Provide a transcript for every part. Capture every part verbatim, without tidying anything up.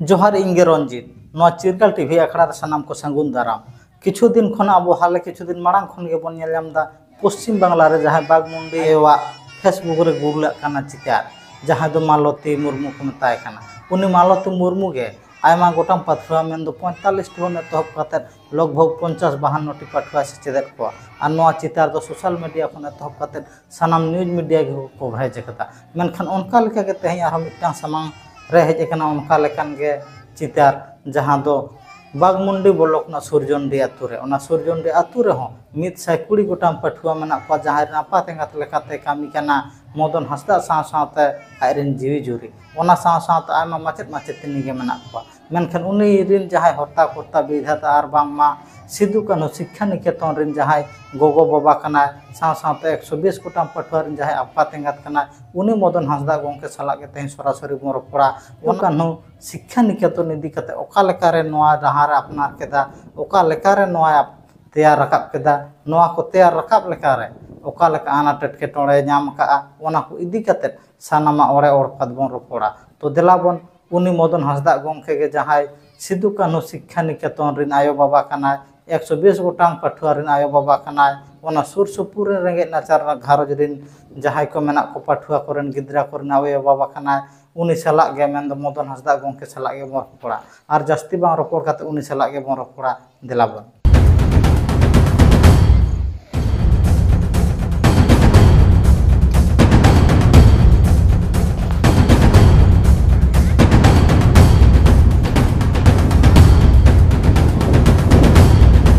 ᱡᱚᱦᱟᱨ, ᱤᱧ ᱜᱮ ᱨᱚᱧᱡᱤᱛ᱾ ᱱᱚᱣᱟ ᱪᱤᱨᱜᱟᱞ ᱴᱤᱵᱷᱤ ᱟᱠᱷᱲᱟ ᱨᱮ ᱥᱟᱱᱟᱢ ᱠᱚ ᱥᱟᱹᱜᱩᱱ ᱫᱟᱨᱟᱢ᱾ ᱠᱤᱪᱷᱩ ᱫᱤᱱ ᱠᱷᱚᱱ, ᱟᱵᱚ ᱦᱟᱞᱮ ᱠᱤᱪᱷᱩ ᱫᱤᱱ ᱢᱟᱲᱟᱝ ᱠᱷᱚᱱ ᱜᱮᱵᱚᱱ ᱧᱮᱞ ᱧᱟᱢ ᱮᱫᱟ, ᱯᱚᱥᱪᱤᱢ ᱵᱟᱝᱞᱟ ᱨᱮ ᱡᱟᱦᱟᱸᱭ ᱵᱟᱜᱽᱢᱩᱱᱰᱤ ᱟᱭᱳᱣᱟᱜ Facebook ᱨᱮ ᱜᱩᱨᱞᱟᱹᱜ ᱠᱟᱱᱟ ᱪᱤᱛᱟᱹᱨ, ᱡᱟᱦᱟᱸᱭ ᱫᱚ ᱢᱟᱞᱚᱛᱤ ᱢᱩᱨᱢᱩ ᱠᱚ ᱢᱮᱛᱟᱭ ᱠᱟᱱᱟ᱾ ᱩᱱᱤ ᱢᱟᱞᱚᱛᱤ ᱢᱩᱨᱢᱩ ᱜᱮ ᱟᱭᱢᱟ ᱜᱚᱴᱟᱝ ᱯᱟᱹᱴᱷᱩᱣᱟᱹ, ᱢᱮᱱᱫᱚ ᱯᱚᱸᱭᱛᱟᱞᱞᱤᱥ ᱴᱤ ᱠᱷᱚᱱ ᱮᱛᱚᱦᱚᱵ ᱠᱟᱛᱮᱫ ᱞᱚᱜᱽ ᱵᱷᱚᱜᱽ ᱯᱚᱧᱪᱟᱥ ᱵᱟᱦᱟᱱᱱᱚ ᱴᱤ ᱯᱟᱹᱴᱷᱩᱣᱟᱹ ᱥᱮᱪᱮᱫᱮᱫ ᱠᱚᱣᱟ᱾ ᱟᱨ ᱱᱚᱣᱟ ᱪᱤᱛᱟᱹᱨ ᱫᱚ ᱥᱳᱥᱟᱞ ᱢᱤᱰᱤᱭᱟ ᱠᱷᱚᱱ ᱮᱛᱚᱦᱚᱵ ᱠᱟᱛᱮᱫ ᱥᱟᱱᱟᱢ ᱱᱤᱭᱩᱡᱽ ᱢᱤᱰᱤᱭᱟ ᱜᱮᱠᱚ ᱠᱚᱵᱷᱟᱨᱮᱡᱽ ᱟᱠᱟᱫᱟ᱾ ᱢᱮᱱᱠᱷᱟᱱ ᱚᱱᱠᱟ ᱞᱮᱠᱟᱜᱮ ᱛᱮᱦᱮᱧ ᱟᱨᱦᱚᱸ ᱢᱤᱫᱴᱟᱝ ᱥᱟᱢᱟᱝ ᱨᱮ ᱦᱮᱡ ᱟᱠᱟᱱᱟ ᱚᱱᱠᱟ ᱞᱮᱠᱟᱱ ᱜᱮ ᱪᱤᱛᱟᱹᱨ, ᱡᱟᱦᱟᱸ ᱫᱚ ᱵᱟᱜᱽᱢᱩᱱᱰᱤ ᱵᱞᱚᱠ ᱨᱮᱱᱟᱜ ᱥᱩᱨᱡᱚᱱᱰᱤ ᱟᱹᱛᱩ ᱨᱮ, ᱚᱱᱟ ᱥᱩᱨᱡᱚᱱᱰᱤ ᱟᱹᱛᱩ ᱨᱮᱦᱚᱸ ᱢᱤᱫ ᱥᱟᱭ ᱠᱩᱲᱤ ᱜᱚᱴᱟᱝ ᱯᱟᱹᱴᱷᱩᱣᱟᱹ ᱢᱮᱱᱟᱜ ᱠᱚᱣᱟ, ᱡᱟᱦᱟᱸᱭ ᱨᱮᱱ ᱟᱯᱟᱛ ᱮᱸᱜᱟᱛ ᱞᱮᱠᱟᱛᱮ ᱠᱟᱹᱢᱤ ᱠᱟᱱᱟ ᱢᱚᱫᱚᱱ ᱦᱟᱸᱥᱫᱟ ᱥᱟᱶ ᱥᱟᱶᱛᱮ ᱟᱡᱨᱮᱱ ᱡᱤᱣᱤ ᱡᱩᱨᱤ, ᱚᱱᱟ ᱥᱟᱶ ᱥᱟᱶᱛᱮ ᱟᱭᱢᱟ ᱢᱟᱪᱮᱫ ᱢᱟᱪᱮᱛᱟᱹᱱᱤ ᱜᱮ ᱢᱮᱱᱟᱜ ᱠᱚᱣᱟ᱾ ᱢᱮᱱᱠᱷᱟᱱ ᱩᱱᱤ ᱨᱤᱱ ᱡᱟᱦᱟᱸᱭ ᱦᱚᱨᱛᱟ ᱠᱚᱨᱛᱟ ᱵᱤᱫᱷᱟᱛᱟ ᱟᱨ ᱵᱟᱝᱢᱟ ᱥᱤᱫᱩ ᱠᱟᱹᱱᱦᱩ ᱥᱤᱠᱠᱷᱟ ᱱᱤᱠᱮᱛᱚᱱ ᱨᱤᱱ ᱡᱟᱦᱟᱸᱭ ᱜᱚᱜᱚ ᱵᱟᱵᱟ ᱠᱟᱱᱟᱭ, ᱥᱟᱶ ᱥᱟᱶᱛᱮ ᱮᱠᱥᱚ ᱵᱤᱥ ᱜᱚᱴᱟᱝ ᱯᱟᱹᱴᱷᱩᱣᱟᱹ ᱨᱤᱱ ᱡᱟᱦᱟᱸᱭ ᱟᱯᱟᱛ ᱮᱸᱜᱟᱛ ᱠᱟᱱᱟᱭ, ᱩᱱᱤ ᱢᱚᱫᱚᱱ ᱦᱟᱸᱥᱫᱟ ᱜᱚᱢᱠᱮ ᱥᱟᱞᱟᱜ ᱜᱮ ᱛᱮᱦᱮᱧ ᱥᱚᱨᱟᱥᱚᱨᱤ ᱵᱚᱱ ᱨᱚᱯᱚᱲᱟ᱾ ᱥᱤᱫᱩ ᱠᱟᱹᱱᱦᱩ ᱥᱤᱠᱠᱷᱟ ᱱᱤᱠᱮᱛᱚᱱ ᱤᱫᱤ ᱠᱟᱛᱮ ᱚᱠᱟ ᱞᱮᱠᱟᱨᱮ ᱱᱚᱣᱟ ᱰᱟᱦᱟᱨ ᱮ ᱟᱯᱱᱟᱨ ᱠᱮᱫᱟ, ᱚᱠᱟ ᱞᱮᱠᱟᱨᱮ ᱱᱚᱣᱟ ᱛᱮᱭᱟᱨ ᱨᱟᱠᱟᱵ ᱠᱮᱫᱟ, ᱱᱚᱣᱟ ᱠᱚ ᱛᱮᱭᱟᱨ ᱨᱟᱠᱟᱵ ᱞᱮᱠᱟᱨᱮ ᱚᱠᱟ ᱞᱮᱠᱟ ᱟᱱᱟᱴ ᱮᱴᱠᱮᱴᱚᱬᱮ ᱧᱟᱢ ᱟᱠᱟᱫᱼᱟ, ᱚᱱᱟ ᱠᱚ ᱤᱫᱤ ᱠᱟᱛᱮ ᱥᱟᱱᱟᱢᱟᱜ ᱚᱲᱮ ᱚᱲᱯᱟᱛ ᱵᱚᱱ ᱨᱚᱯᱚᱲᱟ᱾ ᱛᱚ ᱫᱮᱞᱟ ᱵᱚᱱ, ᱩᱱᱤ ᱢᱚᱫᱚᱱ ᱦᱟᱸᱥᱫᱟ ᱜᱚᱢᱠᱮ ᱜᱮ ᱡᱟᱦᱟᱸᱭ ᱥᱤᱫᱩ ᱠᱟᱹᱱᱦᱩ ᱥᱤᱠᱠᱷᱟ ᱱᱤᱠᱮᱛᱚᱱ ᱨᱤᱱ ᱟᱭᱳ ᱵᱟᱵᱟ ᱠᱟᱱᱟᱭ, ᱮᱠᱥᱚ ᱵᱤᱥ ᱜᱚᱴᱟᱝ ᱯᱟᱹᱴᱷᱩᱣᱟᱹ ᱨᱤᱱ ᱟᱭᱳ ᱵᱟᱵᱟ ᱠᱟᱱᱟᱭ, ᱚᱱᱟ ᱥᱩᱨ ᱥᱩᱯᱩᱨ ᱨᱮᱱ ᱨᱮᱸᱜᱮᱡ ᱱᱟᱪᱟᱨ ᱜᱷᱟᱨᱚᱸᱡᱽ ᱨᱤᱱ ᱡᱟᱦᱟᱸᱭ ᱠᱚ ᱢᱮᱱᱟᱜ ᱠᱚ, ᱯᱟᱹᱴᱷᱩᱣᱟᱹ ᱠᱚᱨᱮᱱ ᱜᱤᱫᱽᱨᱟᱹ ᱠᱚᱨᱮᱱ ᱟᱭᱳ ᱵᱟᱵᱟ ᱠᱟᱱᱟᱭ, ᱩᱱᱤ ᱥᱟᱞᱟᱜ ᱜᱮ, ᱢᱮᱱᱫᱚ ᱢᱚᱫᱚᱱ ᱦᱟᱸᱥᱫᱟ ᱜᱚᱢᱠᱮ ᱥᱟᱞᱟᱜ ᱜᱮᱵᱚᱱ ᱨᱚᱯᱚᱲᱟ᱾ ᱟᱨ ᱡᱟᱹᱥᱛᱤ ᱵᱟᱝ ᱨᱚᱯᱚᱲ ᱠᱟᱛᱮ ᱩᱱᱤ ᱥᱟᱞᱟᱜ ᱜᱮᱵᱚᱱ ᱨᱚᱯᱚᱲᱟ᱾ ᱫᱮᱞᱟ ᱵᱚᱱ᱾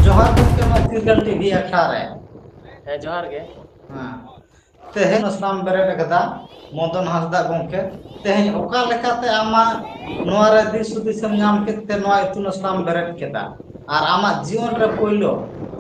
ᱡᱚᱦᱟᱨ ᱜᱚᱢᱠᱮ, ᱱᱚᱣᱟ ᱪᱤᱨᱜᱟᱞ ᱴᱤᱵᱷᱤ ᱟᱠᱷᱲᱟ ᱨᱮ᱾ ᱦᱮᱸ, ᱡᱚᱦᱟᱨ ᱜᱮ᱾ ᱦᱮᱸ᱾ ᱛᱮᱦᱮᱧ ᱥᱟᱢ ᱵᱮᱨᱮᱫ ᱟᱠᱟᱫᱟ ᱢᱚᱫᱚᱱ ᱦᱟᱸᱥᱫᱟ ᱜᱚᱢᱠᱮ᱾ ᱛᱮᱦᱮᱧ ᱚᱠᱟ ᱞᱮᱠᱟᱛᱮ ᱟᱢᱟᱜ ᱱᱚᱣᱟ ᱨᱮ ᱫᱤᱥ ᱦᱩᱫᱤᱥ ᱮᱢ ᱧᱟᱢ ᱠᱮᱫ ᱛᱮ ᱱᱚᱣᱟ ᱤᱛᱩᱱ ᱟᱥᱲᱟᱢ ᱵᱮᱨᱮᱫ ᱠᱮᱫᱟ? ᱟᱨ ᱟᱢᱟᱜ ᱡᱤᱭᱚᱱ ᱨᱮ ᱯᱳᱭᱞᱳ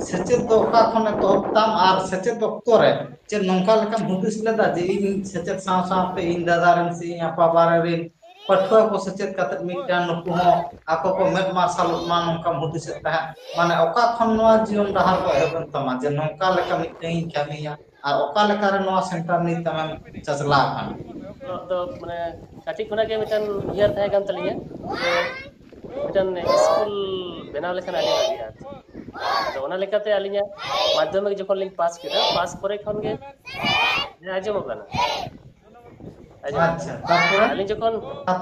ᱥᱮᱪᱮᱫ ᱫᱚ ᱚᱠᱟ ᱠᱷᱚᱱ ᱮᱛᱚᱦᱚᱵ ᱛᱟᱢ, ᱟᱨ ᱥᱮᱪᱮᱫ ᱚᱠᱛᱚ ᱨᱮ ᱪᱮᱫ ᱱᱚᱝᱠᱟ ᱞᱮᱠᱟᱢ ᱦᱩᱫᱤᱥ ᱞᱮᱫᱟ ᱡᱮ ᱤᱧ ᱥᱮᱪᱮᱫ ᱥᱟᱶ ᱥᱟᱶᱛᱮ ᱤᱧ ᱫᱟᱫᱟ ᱨᱮᱱ ᱥᱮ ᱤᱧ ᱟᱯᱟ ᱵᱟᱨᱮ ᱨᱮᱱ ᱯᱟᱹᱴᱷᱩᱣᱟᱹ ᱠᱚ ᱥᱮᱪᱮᱫ ᱠᱟᱛᱮ ᱢᱤᱫᱴᱟᱝ ᱱᱩᱠᱩ ᱦᱚᱸ ᱟᱠᱚ ᱠᱚ ᱢᱮᱫ ᱢᱟᱨᱥᱟᱞᱚᱜ ᱢᱟ, ᱱᱚᱝᱠᱟᱢ ᱦᱩᱫᱤᱥᱮᱫ ᱛᱟᱦᱮᱸᱫ? ᱢᱟᱱᱮ ᱚᱠᱟ ᱠᱷᱚᱱ ᱱᱚᱣᱟ ᱡᱤᱭᱚᱱ ᱰᱟᱦᱟᱨ ᱠᱚ ᱮᱦᱚᱵ ᱮᱱ ᱛᱟᱢᱟ ᱡᱮ ᱱᱚᱝᱠᱟ ᱞᱮᱠᱟ ᱢᱤᱫᱴᱟᱝ ᱤᱧ ᱠᱟᱹᱢᱤᱭᱟ, ᱟᱨ ᱚᱠᱟ ᱞᱮᱠᱟᱨᱮ ᱱᱚᱣᱟ ᱥᱮᱱᱴᱟᱨ ᱱᱤᱛ ᱟᱢᱮᱢ ᱪᱟᱪᱞᱟᱣ ᱟᱠᱟᱱᱟ? ᱫᱚ ᱢᱟᱱᱮ ᱠᱟᱹᱴᱤᱡ ᱠᱷᱚᱱᱟᱜ ᱜᱮ ᱢᱤᱫᱴᱟᱝ ᱩᱭᱦᱟᱹᱨ ᱛᱟᱦᱮᱸ ᱠᱟᱱ ᱛᱟᱹᱞᱤᱧᱟ ᱡᱮ ᱢᱤᱫᱴᱟᱝ ᱥᱠᱩᱞ ᱵᱮᱱᱟᱣ ᱞᱮᱠᱷᱟᱱ ᱟᱹᱰᱤ ᱵᱷᱟᱜᱤᱜᱼᱟ᱾ ᱟᱫᱚ ᱚᱱᱟ ᱞᱮᱠᱟᱛᱮ ᱟᱹᱞᱤᱧᱟᱜ ᱢᱟᱫᱽᱫᱷᱚᱢᱤᱠ ᱡᱚᱠᱷᱚᱱ ᱞᱤᱧ ᱯᱟᱥ ᱠᱮᱫᱟ, ᱯᱟᱥ ᱯᱚᱨᱮ ᱠᱷᱚᱱ ᱜᱮ, ᱦᱮᱸ, ᱟᱸᱡᱚᱢᱚᱜ ᱠᱟᱱᱟ? ᱟᱸᱡᱚᱢᱚᱜ ᱠᱟᱱᱟ᱾ ᱟᱪᱪᱷᱟ, ᱛᱟᱨᱯᱚᱨᱮ? ᱟᱹᱞᱤᱧ ᱡᱚᱠᱷᱚᱱ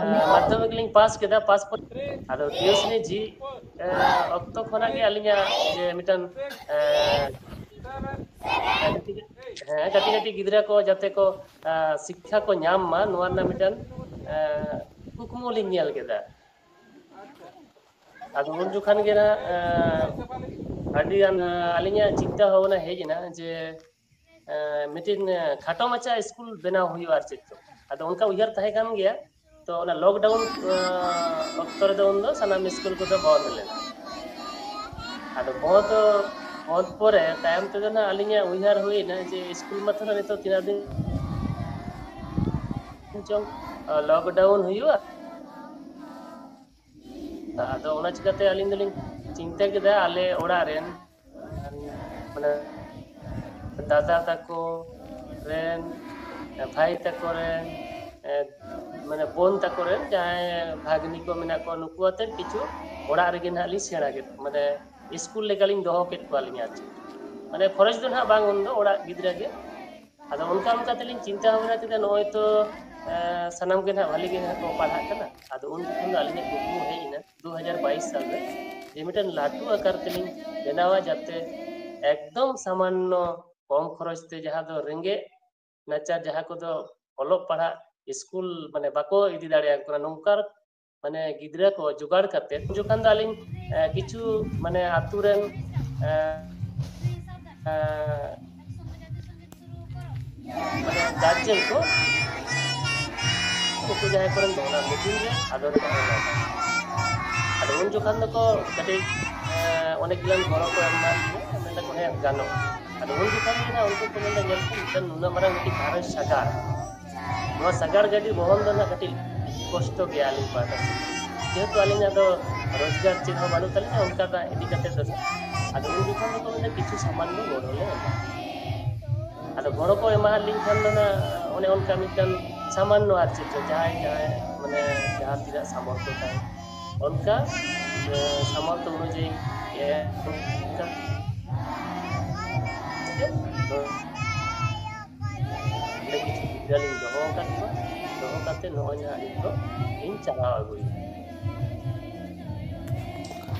ᱟᱸ, ᱢᱟᱫᱽᱫᱷᱚᱢᱤᱠ ᱞᱤᱧ ᱯᱟᱥ ᱠᱮᱫᱟ, ᱯᱟᱥ ᱯᱚᱨᱮ ᱟᱫᱚ ᱴᱤᱭᱩᱥᱤᱱᱤ ᱡᱷᱤᱡ ᱟᱸ, ᱚᱠᱛᱚ ᱠᱷᱚᱱᱟᱜ ᱜᱮ ᱟᱹᱞᱤᱧᱟᱜ ᱡᱮ ᱢᱤᱫᱴᱟᱝ ᱟᱸ, ᱦᱮᱸ, ᱠᱟᱹᱴᱤᱡ ᱠᱟᱹᱴᱤᱡ ᱜᱤᱫᱽᱨᱟᱹ ᱠᱚ ᱡᱟᱛᱮ ᱠᱚ ᱟᱸ, ᱥᱤᱠᱠᱷᱟ ᱠᱚ ᱧᱟᱢ ᱢᱟ, ᱱᱚᱣᱟ ᱨᱮᱱᱟᱜ ᱢᱤᱫᱴᱟᱝ ᱟᱸ, ᱠᱩᱠᱢᱩ ᱞᱤᱧ ᱧᱮᱞ ᱠᱮᱫᱟ᱾ ᱟᱫᱚ ᱩᱱ ᱡᱚᱠᱷᱟᱱ ᱜᱮ ᱱᱟᱜ ᱟᱸ, ᱟᱹᱰᱤ ᱜᱟᱱ ᱟᱸ, ᱟᱹᱞᱤᱧᱟᱜ ᱪᱤᱱᱛᱟᱹ ᱵᱷᱟᱵᱽᱱᱟ ᱦᱮᱡ ᱮᱱᱟ ᱡᱮ ᱟᱸ, ᱢᱤᱫᱴᱤᱱ ᱟᱸ, ᱠᱷᱟᱴᱚ ᱢᱟᱪᱷᱟ ᱥᱠᱩᱞ ᱵᱮᱱᱟᱣ ᱦᱩᱭᱩᱜᱼᱟ ᱟᱨ ᱪᱮᱫ ᱪᱚ᱾ ᱟᱫᱚ ᱚᱱᱠᱟ ᱩᱭᱦᱟᱹᱨ ᱛᱟᱦᱮᱸ ᱠᱟᱱ ᱜᱮᱭᱟ᱾ ᱛᱚ ᱚᱱᱟ ᱞᱚᱠᱰᱟᱣᱩᱱ ᱟᱸ, ᱚᱠᱛᱚ ᱨᱮᱫᱚ ᱩᱱᱫᱚ ᱥᱟᱱᱟᱢ ᱥᱠᱩᱞ ᱠᱚᱫᱚ ᱵᱚᱱᱫ ᱞᱮᱱᱟ᱾ ᱟᱫᱚ ᱵᱚᱱᱫ ᱵᱚᱱᱫ ᱯᱚᱨᱮ ᱛᱟᱭᱚᱢ ᱛᱮᱫᱚ ᱱᱟᱜ ᱟᱹᱞᱤᱧᱟᱜ ᱩᱭᱦᱟᱹᱨ ᱦᱩᱭᱱᱟ ᱡᱮ ᱥᱠᱩᱞ ᱢᱟᱛᱚ ᱱᱟᱜ ᱱᱤᱛᱚᱜ ᱛᱤᱱᱟᱹᱜ ᱫᱤᱱ ᱪᱚᱝ ᱞᱚᱠᱰᱟᱣᱩᱱ ᱦᱩᱭᱩᱜᱼᱟ᱾ ᱟᱫᱚ ᱚᱱᱟ ᱪᱤᱠᱟᱹᱛᱮ ᱟᱹᱞᱤᱧ ᱫᱚᱞᱤᱧ ᱪᱤᱱᱛᱟᱹ ᱠᱮᱫᱟ ᱟᱞᱮ ᱚᱲᱟᱜ ᱨᱮᱱ ᱢᱟᱱᱮ ᱫᱟᱫᱟ ᱛᱟᱠᱚ ᱨᱮᱱ, ᱵᱷᱟᱭ ᱛᱟᱠᱚ ᱨᱮᱱ, ᱮ, ᱢᱟᱱᱮ ᱵᱳᱱ ᱛᱟᱠᱚ ᱨᱮᱱ ᱡᱟᱦᱟᱸᱭ ᱵᱷᱟᱜᱽᱱᱤ ᱠᱚ ᱢᱮᱱᱟᱜ ᱠᱚᱣᱟ, ᱱᱩᱠᱩ ᱟᱛᱮᱫ ᱠᱤᱪᱷᱩ ᱚᱲᱟᱜ ᱨᱮᱜᱮ ᱱᱟᱦᱟᱜ ᱞᱤᱧ ᱥᱮᱬᱟ ᱠᱮᱫ, ᱢᱟᱱᱮ ᱥᱠᱩᱞ ᱞᱮᱠᱟᱞᱤᱧ ᱫᱚᱦᱚ ᱠᱮᱫ ᱠᱚᱣᱟᱞᱤᱧ ᱟᱨ ᱪᱮᱫ᱾ ᱢᱟᱱᱮ ᱠᱷᱚᱨᱚᱪ ᱫᱚ ᱱᱟᱦᱟᱜ ᱵᱟᱝ ᱩᱱᱫᱚ, ᱚᱲᱟᱜ ᱜᱤᱫᱽᱨᱟᱹ ᱜᱮ᱾ ᱟᱫᱚ ᱚᱱᱠᱟ ᱚᱱᱠᱟ ᱛᱮᱞᱤᱧ ᱪᱤᱱᱛᱟᱹ ᱵᱷᱟᱵᱽᱱᱟ ᱠᱮᱫᱟ, ᱱᱚᱜᱼᱚᱭ ᱛᱚ ᱮ, ᱥᱟᱱᱟᱢ ᱜᱮ ᱱᱟᱦᱟᱜ ᱵᱷᱟᱹᱞᱤ ᱜᱮ ᱱᱟᱦᱟᱜ ᱠᱚ ᱯᱟᱲᱦᱟᱜ ᱠᱟᱱᱟ᱾ ᱟᱫᱚ ᱩᱱ ᱡᱚᱠᱷᱚᱱ ᱫᱚ ᱟᱹᱞᱤᱧᱟᱜ ᱠᱩᱠᱢᱩ ᱦᱮᱡ ᱮᱱᱟ ᱫᱩ ᱦᱟᱡᱟᱨ ᱵᱟᱭᱤᱥ ᱥᱟᱞ ᱨᱮ ᱡᱮ ᱢᱤᱫᱴᱮᱱ ᱞᱟᱹᱴᱩ ᱟᱠᱟᱨ ᱛᱮᱞᱤᱧ ᱵᱮᱱᱟᱣᱟ, ᱡᱟᱛᱮ ᱮᱠᱫᱚᱢ ᱥᱟᱢᱟᱱᱱᱚ ᱠᱚᱢ ᱠᱷᱚᱨᱚᱪ ᱛᱮ ᱡᱟᱦᱟᱸ ᱫᱚ ᱨᱮᱸᱜᱮᱡ ᱱᱟᱪᱟᱨ ᱡᱟᱦᱟᱸ ᱠᱚᱫᱚ ᱚᱞᱚᱜ ᱯᱟᱲᱦᱟᱜ ᱥᱠᱩᱞ ᱢᱟᱱᱮ ᱵᱟᱠᱚ ᱤᱫᱤ ᱫᱟᱲᱮᱭᱟᱠᱚ ᱠᱟᱱᱟ, ᱱᱚᱝᱠᱟ ᱢᱟᱱᱮ ᱜᱤᱫᱽᱨᱟᱹ ᱠᱚ ᱡᱚᱜᱟᱲ ᱠᱟᱛᱮ ᱩᱱ ᱡᱚᱠᱷᱟᱱ ᱫᱚ ᱟᱹᱞᱤᱧ ᱮ, ᱠᱤᱪᱷᱩ ᱢᱟᱱᱮ ᱟᱛᱳ ᱨᱮᱱ ᱮ, ᱮ, ᱢᱟᱱᱮ ᱜᱟᱨᱡᱮᱱ ᱠᱚ ᱩᱱᱠᱩ ᱡᱟᱦᱟᱸᱭ ᱠᱚᱨᱮᱱ ᱫᱚ ᱚᱱᱟ ᱢᱤᱴᱤᱝ ᱨᱮ ᱟᱫᱚ ᱞᱮ ᱮᱢ ᱟᱠᱟᱫᱟ᱾ ᱟᱫᱚ ᱩᱱ ᱡᱚᱠᱷᱟᱱ ᱫᱚᱠᱚ ᱠᱟᱹᱴᱤᱡ ᱮ, ᱚᱱᱮᱠ ᱜᱤᱞᱟᱱ ᱜᱚᱲᱚ ᱠᱚ ᱮᱢ ᱮᱫ ᱞᱤᱧᱟ, ᱢᱮᱱ ᱫᱟᱠᱚ ᱦᱮᱸ ᱜᱟᱱᱚᱜᱼᱟ᱾ ᱟᱫᱚ ᱩᱱ ᱡᱚᱠᱷᱟᱱ ᱜᱮ ᱱᱟᱜ ᱩᱱᱠᱩ ᱠᱚ ᱢᱮᱱᱫᱟ ᱧᱮᱞ ᱠᱚ ᱢᱤᱫᱴᱟᱝ ᱱᱩᱱᱟᱹᱜ ᱢᱟᱨᱟᱝ ᱢᱤᱫᱴᱤᱡ ᱜᱷᱟᱨᱚᱸᱡᱽ ᱥᱟᱜᱟᱲ, ᱱᱚᱣᱟ ᱥᱟᱜᱟᱲ ᱜᱟᱹᱰᱤ ᱵᱚᱦᱚᱱ ᱫᱚ ᱱᱟᱜ ᱠᱟᱹᱴᱤᱡ ᱠᱚᱥᱴᱚ ᱜᱮᱭᱟ ᱟᱹᱞᱤᱧ ᱯᱟᱦᱴᱟ ᱥᱮᱫ, ᱡᱮᱦᱮᱛᱩ ᱟᱹᱞᱤᱧᱟᱜ ᱫᱚ ᱨᱳᱡᱽᱜᱟᱨ ᱪᱮᱫ ᱦᱚᱸ ᱵᱟᱹᱱᱩᱜ ᱛᱟᱹᱞᱤᱧᱟ ᱚᱱᱠᱟ ᱫᱚ ᱤᱫᱤ ᱠᱟᱛᱮ ᱫᱚ᱾ ᱟᱫᱚ ᱩᱱ ᱡᱚᱠᱷᱚᱱ ᱫᱚᱠᱚ ᱢᱮᱱᱫᱟ ᱠᱤᱪᱷᱩ ᱥᱟᱢᱟᱱ ᱫᱚ ᱜᱚᱲᱚ ᱞᱮ ᱮᱢᱟ᱾ ᱟᱫᱚ ᱜᱚᱲᱚ ᱠᱚ ᱮᱢᱟᱦᱟᱫ ᱞᱤᱧ ᱠᱷᱟᱱ ᱫᱚ ᱱᱟᱜ ᱚᱱᱮ ᱚᱱᱠᱟ ᱢᱤᱫᱴᱟᱝ ᱥᱟᱢᱟᱱᱱᱚ ᱟᱨ ᱪᱮᱫ ᱪᱚ, ᱡᱟᱦᱟᱸᱭ ᱡᱟᱦᱟᱸᱭ ᱢᱟᱱᱮ ᱡᱟᱦᱟᱸ ᱛᱤᱱᱟᱹᱜ ᱥᱟᱢᱚᱨᱛᱷᱚ ᱛᱟᱭ, ᱚᱱᱠᱟ ᱥᱟᱢᱚᱨᱛᱷᱚ ᱚᱱᱩᱡᱟᱭᱤ ᱜᱮ ᱚᱱᱠᱟ ᱚᱸᱰᱮ ᱠᱤᱪᱷᱩ ᱜᱤᱫᱽᱨᱟᱹ ᱞᱤᱧ ᱫᱚᱦᱚ ᱟᱠᱟᱫ ᱠᱚᱣᱟ᱾ ᱫᱚᱦᱚ ᱠᱟᱛᱮ ᱱᱚᱜᱼᱚᱭ ᱱᱟᱦᱟᱜ ᱱᱤᱛᱚᱜ ᱤᱧ ᱪᱟᱞᱟᱣ ᱟᱹᱜᱩᱭᱮᱫᱟ᱾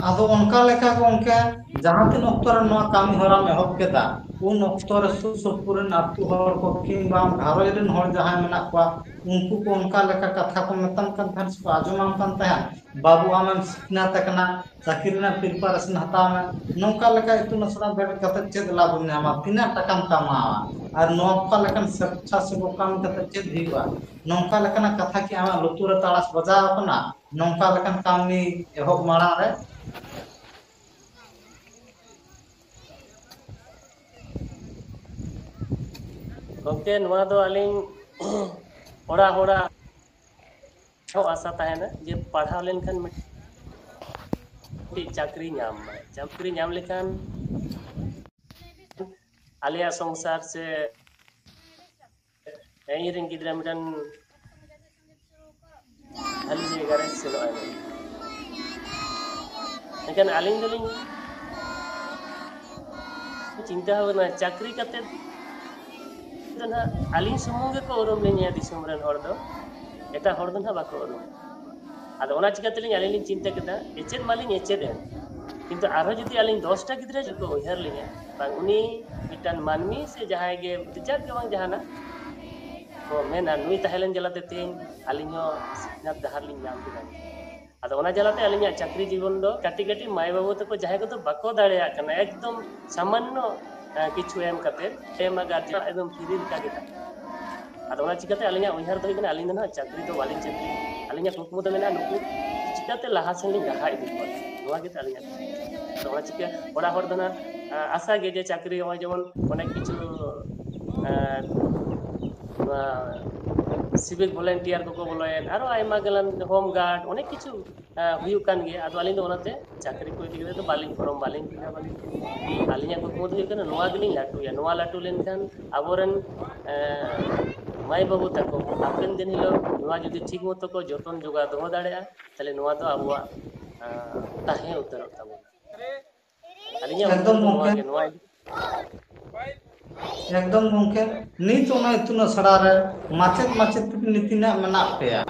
ᱟᱫᱚ ᱚᱱᱠᱟ ᱞᱮᱠᱟ ᱜᱚᱝᱠᱮ, ᱡᱟᱦᱟᱸ ᱛᱤᱱ ᱚᱠᱛᱚ ᱨᱮ ᱱᱚᱣᱟ ᱠᱟᱹᱢᱤ ᱦᱚᱨᱟᱢ ᱮᱦᱚᱵ ᱠᱮᱫᱟ, ᱩᱱ ᱚᱠᱛᱚ ᱨᱮ ᱥᱩᱨ ᱥᱩᱯᱩᱨ ᱨᱮᱱ ᱟᱹᱛᱩ ᱦᱚᱲ ᱠᱚ ᱠᱤᱝᱵᱟ ᱟᱢ ᱜᱷᱟᱨᱚᱸᱡᱽ ᱨᱮᱱ ᱦᱚᱲ ᱡᱟᱦᱟᱸᱭ ᱢᱮᱱᱟᱜ ᱠᱚᱣᱟ, ᱩᱱᱠᱩ ᱠᱚ ᱚᱱᱠᱟ ᱞᱮᱠᱟ ᱠᱟᱛᱷᱟ ᱠᱚ ᱢᱮᱛᱟᱢ ᱠᱟᱱ ᱛᱟᱦᱮᱸᱫ ᱥᱮᱠᱚ ᱟᱸᱡᱚᱢᱟᱢ ᱠᱟᱱ ᱛᱟᱦᱮᱸᱫ, "ᱵᱟᱹᱵᱩ, ᱟᱢᱮᱢ ᱥᱤᱠᱷᱱᱟᱹᱛ ᱟᱠᱟᱱᱟ, ᱪᱟᱹᱠᱨᱤ ᱨᱮᱱᱟᱜ preparation ᱦᱟᱛᱟᱣ ᱢᱮ, ᱱᱚᱝᱠᱟ ᱞᱮᱠᱟ ᱤᱛᱩᱱ ᱟᱥᱲᱟ ᱵᱮᱨᱮᱫ ᱠᱟᱛᱮ ᱪᱮᱫ ᱞᱟᱵᱷ ᱮᱢ ᱧᱟᱢᱟ, ᱛᱤᱱᱟᱹᱜ ᱴᱟᱠᱟᱢ ᱠᱟᱢᱟᱣᱟ, ᱟᱨ ᱱᱚᱝᱠᱟ ᱞᱮᱠᱟᱱ ᱥᱮᱪᱪᱷᱟᱥᱮᱵᱚᱠ ᱠᱟᱹᱢᱤ ᱠᱟᱛᱮ ᱪᱮᱫ ᱦᱩᱭᱩᱜᱼᱟ?" ᱱᱚᱝᱠᱟ ᱞᱮᱠᱟᱱᱟᱜ ᱠᱟᱛᱷᱟ ᱠᱤ ᱟᱢᱟᱜ ᱞᱩᱛᱩᱨ ᱨᱮ ᱛᱟᱲᱟᱥ ᱵᱟᱡᱟᱣ ᱟᱠᱟᱱᱟ? ᱱᱚᱝᱠᱟ ᱞᱮᱠᱟᱱ ᱠᱟᱹᱢᱤ ᱮᱦᱚᱵ ᱢᱟᱲᱟᱝ ᱨᱮ? ᱜᱚᱢᱠᱮ, ᱱᱚᱣᱟ ᱫᱚ ᱟᱹᱞᱤᱧ ᱚᱲᱟᱜ ᱦᱚᱲᱟᱜ ᱦᱚᱸ ᱟᱥᱟ ᱛᱟᱦᱮᱱᱟ ᱡᱮ ᱯᱟᱲᱦᱟᱣ ᱞᱮᱱᱠᱷᱟᱱ ᱢᱤᱫᱴᱤᱡ ᱪᱟᱹᱠᱨᱤ ᱧᱟᱢ ᱢᱟᱭ᱾ ᱪᱟᱹᱠᱨᱤ ᱧᱟᱢ ᱞᱮᱠᱷᱟᱱ ᱟᱞᱮᱭᱟᱜ ᱥᱚᱝᱥᱟᱨ ᱥᱮ ᱤᱧ ᱨᱮᱱ ᱜᱤᱫᱽᱨᱟᱹ ᱢᱤᱫᱴᱮᱱ ᱵᱷᱟᱞᱤ ᱡᱟᱭᱜᱟ ᱨᱮ ᱥᱮᱱᱚᱜ ᱟᱭ ᱢᱮᱱᱛᱮ᱾ ᱮᱱᱠᱷᱟᱱ ᱟᱹᱞᱤᱧ ᱫᱚᱞᱤᱧ ᱪᱤᱱᱛᱟᱹ ᱵᱷᱟᱵᱽᱱᱟ, ᱪᱟᱹᱠᱨᱤ ᱠᱟᱛᱮ ᱫᱚ ᱱᱟᱦᱟᱜ ᱟᱹᱞᱤᱧ ᱥᱩᱢᱩᱝ ᱜᱮᱠᱚ ᱩᱨᱩᱢ ᱞᱤᱧᱟ ᱫᱤᱥᱚᱢ ᱨᱮᱱ ᱦᱚᱲ ᱫᱚ, ᱮᱴᱟᱜ ᱦᱚᱲ ᱫᱚ ᱱᱟᱦᱟᱜ ᱵᱟᱠᱚ ᱩᱨᱩᱢ᱾ ᱟᱫᱚ ᱚᱱᱟ ᱪᱤᱠᱟᱹ ᱛᱮᱞᱤᱧ, ᱟᱹᱞᱤᱧ ᱞᱤᱧ ᱪᱤᱱᱛᱟᱹ ᱠᱮᱫᱟ, ᱮᱪᱮᱫ ᱢᱟᱞᱤᱧ ᱮᱪᱮᱫ ᱮᱱ, ᱠᱤᱱᱛᱩ ᱟᱨᱦᱚᱸ ᱡᱩᱫᱤ ᱟᱹᱞᱤᱧ ᱫᱚᱥᱴᱟ ᱜᱤᱫᱽᱨᱟᱹ ᱡᱩᱫᱤ ᱠᱚ ᱩᱭᱦᱟᱹᱨ ᱞᱤᱧᱟ, ᱵᱟᱝ, ᱩᱱᱤ ᱢᱤᱫᱴᱟᱝ ᱢᱟᱹᱱᱢᱤ ᱥᱮ ᱡᱟᱦᱟᱸᱭ ᱜᱮ ᱨᱤᱪᱟᱨᱡᱽ ᱜᱮ ᱵᱟᱝ ᱡᱟᱦᱟᱱᱟᱜ ᱠᱚ ᱢᱮᱱᱟ, ᱱᱩᱭ ᱛᱟᱦᱮᱸ ᱞᱮᱱ ᱡᱟᱞᱟᱛᱮ ᱛᱮᱦᱮᱧ ᱟᱹᱞᱤᱧ ᱦᱚᱸ ᱥᱤᱠᱷᱱᱟᱹᱛ ᱰᱟᱦᱟᱨ ᱞᱤᱧ ᱧᱟᱢ ᱠᱮᱫᱟ᱾ ᱟᱫᱚ ᱚᱱᱟ ᱡᱟᱞᱟᱛᱮ ᱟᱹᱞᱤᱧᱟᱜ ᱪᱟᱹᱠᱨᱤ ᱡᱤᱵᱚᱱ ᱫᱚ ᱠᱟᱹᱴᱤᱡ ᱠᱟᱹᱴᱤᱡ ᱢᱟᱭ ᱵᱟᱹᱵᱩ ᱛᱟᱠᱚ ᱡᱟᱦᱟᱸᱭ ᱠᱚᱫᱚ ᱵᱟᱠᱚ ᱫᱟᱲᱮᱭᱟᱜ ᱠᱟᱱᱟ, ᱮᱠᱫᱚᱢ ᱥᱟᱢᱟᱱᱱᱚ, ᱮᱸ, ᱠᱤᱪᱷᱩ ᱮᱢ ᱠᱟᱛᱮ, ᱮᱢᱟ guardian ᱮᱠᱫᱚᱢ free ᱞᱮᱠᱟ ᱜᱮ ᱛᱟᱦᱮᱸ᱾ ᱟᱫᱚ ᱚᱱᱟ ᱪᱤᱠᱟᱹᱛᱮ ᱟᱹᱞᱤᱧᱟᱜ ᱩᱭᱦᱟᱹᱨ ᱫᱚ ᱦᱩᱭᱩᱜ ᱠᱟᱱᱟ, ᱟᱹᱞᱤᱧ ᱫᱚ ᱱᱟᱦᱟᱜ ᱪᱟᱹᱠᱨᱤ ᱫᱚ ᱵᱟᱹᱞᱤᱧ ᱪᱟᱹᱠᱨᱤᱭᱟ᱾ ᱟᱹᱞᱤᱧᱟᱜ ᱠᱩᱠᱢᱩ ᱫᱚ ᱢᱮᱱᱟᱜᱼᱟ, ᱱᱩᱠᱩ ᱪᱤᱠᱟᱹᱛᱮ ᱞᱟᱦᱟ ᱥᱮᱱ ᱞᱤᱧ ᱞᱟᱦᱟ ᱤᱫᱤ ᱠᱚᱣᱟ, ᱱᱚᱣᱟ ᱜᱮ ᱛᱟᱹᱞᱤᱧᱟᱜ᱾ ᱟᱫᱚ ᱚᱱᱟ ᱪᱤᱠᱟᱹ ᱚᱲᱟᱜ ᱦᱚᱲ ᱫᱚ ᱱᱟᱦᱟᱜ, ᱟᱸ, ᱟᱥᱟ ᱜᱮ ᱡᱮ ᱪᱟᱹᱠᱨᱤ, ᱱᱚᱜᱼᱚᱭ ᱡᱮᱢᱚᱱ ᱚᱱᱮᱠ ᱠᱤᱪᱷᱩ, ᱟᱸ, ᱱᱚᱣᱟ civic volunteer ᱠᱚᱠᱚ ᱵᱚᱞᱚᱭᱮᱱ, ᱟᱨᱚ ᱟᱭᱢᱟ ᱜᱟᱱ home guard, ᱚᱱᱮᱠ ᱠᱤᱪᱷᱩ, ᱟᱸ, ᱦᱩᱭᱩᱜ ᱠᱟᱱ ᱜᱮᱭᱟ᱾ ᱟᱫᱚ ᱟᱹᱞᱤᱧ ᱫᱚ ᱚᱱᱟᱛᱮ ᱪᱟᱹᱠᱨᱤ ᱠᱚ ᱤᱫᱤ ᱠᱟᱛᱮ ᱫᱚ ᱵᱟᱹᱞᱤᱧ form ᱵᱟᱹᱞᱤᱧ fill up ᱟᱹᱞᱤᱧ᱾ ᱟᱹᱞᱤᱧᱟᱜ ᱠᱩᱠᱢᱩ ᱫᱚ ᱦᱩᱭᱩᱜ ᱠᱟᱱᱟ ᱱᱚᱣᱟ ᱜᱮᱞᱤᱧ ᱞᱟᱹᱴᱩᱭᱟ, ᱱᱚᱣᱟ ᱞᱟᱹᱴᱩ ᱞᱮᱱᱠᱷᱟᱱ ᱟᱵᱚᱨᱮᱱ, ᱮᱸ, ᱢᱟᱹᱭ ᱵᱟᱹᱵᱩ ᱛᱟᱠᱚ ᱦᱟᱯᱮᱱ ᱫᱤᱱ ᱦᱤᱞᱳᱜ ᱱᱚᱣᱟ ᱡᱩᱫᱤ ᱴᱷᱤᱠ ᱢᱚᱛᱚ ᱠᱚ ᱡᱚᱛᱚᱱ ᱡᱚᱜᱟᱣ ᱫᱚᱦᱚ ᱫᱟᱲᱮᱭᱟᱜᱼᱟ, ᱛᱟᱦᱞᱮ ᱱᱚᱣᱟ ᱫᱚ ᱟᱵᱚᱣᱟᱜ, ᱟᱸ, ᱛᱟᱦᱮᱸ ᱩᱛᱟᱹᱨᱚᱜ ᱛᱟᱵᱚᱱᱟ᱾ ᱟᱹᱞᱤᱧᱟᱜ ᱢᱚᱱᱮ ᱮᱠᱫᱚᱢ ᱫᱚ ᱱᱚᱣᱟ ᱜᱚᱢᱠᱮ᱾ ᱜᱮ, ᱱᱚᱣᱟ ᱤᱫᱤ ᱮᱠᱫᱚᱢ ᱜᱚᱢᱠᱮ, ᱱᱤᱛ ᱚᱱᱟ ᱤᱛᱩᱱ ᱟᱥᱲᱟ ᱨᱮ ᱢᱟᱪᱮᱫ ᱢᱟᱪᱮᱛᱟᱹᱱᱤ ᱛᱤᱱᱟᱹᱜ ᱢᱮᱱᱟᱜ ᱯᱮᱭᱟ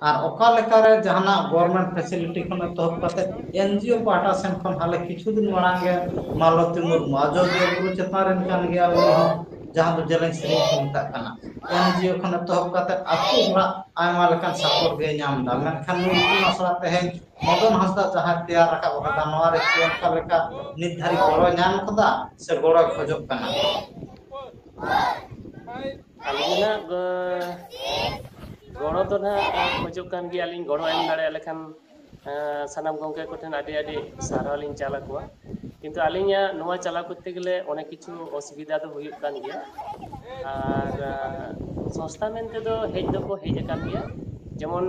ᱟᱨ ᱚᱠᱟ ᱞᱮᱠᱟᱨᱮ ᱡᱟᱦᱟᱱᱟᱜ government facility ᱠᱷᱚᱱ ᱮᱛᱚᱦᱚᱵ ᱠᱟᱛᱮ NGO ᱯᱟᱦᱴᱟ ᱥᱮᱱ ᱠᱷᱚᱱ ᱦᱟᱞᱮ ᱠᱤᱪᱷᱩ ᱫᱤᱱ ᱢᱟᱲᱟᱝ ᱜᱮ ᱢᱟᱞᱚᱛᱤ ᱢᱩᱨᱢᱩ ᱟᱡᱚᱫᱤᱭᱟᱹ ᱵᱩᱨᱩ ᱪᱮᱛᱟᱱ ᱨᱮᱱ ᱠᱟᱱ ᱜᱮᱭᱟ, ᱩᱱᱤ ᱦᱚᱸ ᱡᱟᱦᱟᱸ ᱫᱚ ᱡᱮᱞᱮᱧ ᱥᱮᱨᱮᱧ ᱠᱚ ᱢᱮᱛᱟᱜ ᱠᱟᱱᱟ, NGO ᱠᱷᱚᱱ ᱮᱛᱚᱦᱚᱵ ᱠᱟᱛᱮ ᱟᱹᱛᱩ ᱚᱲᱟᱜ ᱟᱭᱢᱟ ᱞᱮᱠᱟᱱ support ᱜᱮ ᱧᱟᱢ ᱮᱫᱟ᱾ ᱢᱮᱱᱠᱷᱟᱱ ᱱᱩᱭ ᱤᱛᱩᱱ ᱟᱥᱲᱟ ᱛᱮᱦᱮᱧ ᱢᱚᱫᱚᱱ ᱦᱟᱸᱥᱫᱟ ᱡᱟᱦᱟᱸᱭ ᱛᱮᱭᱟᱨ ᱨᱟᱠᱟᱵ ᱟᱠᱟᱫᱟ, ᱱᱚᱣᱟ ᱨᱮ ᱪᱮᱫ ᱚᱱᱠᱟ ᱞᱮᱠᱟ ᱱᱤᱛ ᱫᱷᱟᱹᱨᱤᱡ ᱜᱚᱲᱚ ᱧᱟᱢ ᱟᱠᱟᱫᱟ ᱥᱮ ᱜᱚᱲᱚᱭ ᱠᱷᱚᱡᱚᱜ ᱠᱟᱱᱟ? ᱟᱹᱞᱤᱧ ᱫᱚ ᱱᱟᱦᱟᱜ, ᱜᱚ-, ᱜᱚᱲᱚ ᱫᱚ ᱱᱟᱦᱟᱜ ᱠᱷᱚᱡᱚᱜ ᱠᱟᱱ ᱜᱮᱭᱟᱞᱤᱧ, ᱜᱚᱲᱚ ᱮᱢ ᱫᱟᱲᱮᱭᱟᱜ ᱞᱮᱠᱷᱟᱱ, ᱮᱸ, ᱥᱟᱱᱟᱢ ᱜᱚᱢᱠᱮ ᱠᱚᱴᱷᱮᱱ ᱟᱹᱰᱤ ᱟᱹᱰᱤ ᱥᱟᱨᱦᱟᱣ ᱞᱤᱧ ᱪᱟᱞ ᱟᱠᱚᱣᱟ᱾ ᱠᱤᱱᱛᱩ ᱟᱹᱞᱤᱧᱟᱜ ᱱᱚᱣᱟ ᱪᱟᱞᱟᱣ ᱠᱚᱨᱛᱮ ᱜᱮᱞᱮ ᱚᱱᱮᱠ ᱠᱤᱪᱷᱩ ᱚᱥᱩᱵᱤᱫᱷᱟ ᱫᱚ ᱦᱩᱭᱩᱜ ᱠᱟᱱ ᱜᱮᱭᱟ᱾ ᱟᱨ, ᱟᱸ, ᱥᱚᱝᱥᱛᱷᱟ ᱢᱮᱱᱛᱮ ᱫᱚ ᱦᱮᱡ ᱫᱚᱠᱚ ᱦᱮᱡ ᱟᱠᱟᱱ ᱜᱮᱭᱟ, ᱡᱮᱢᱚᱱ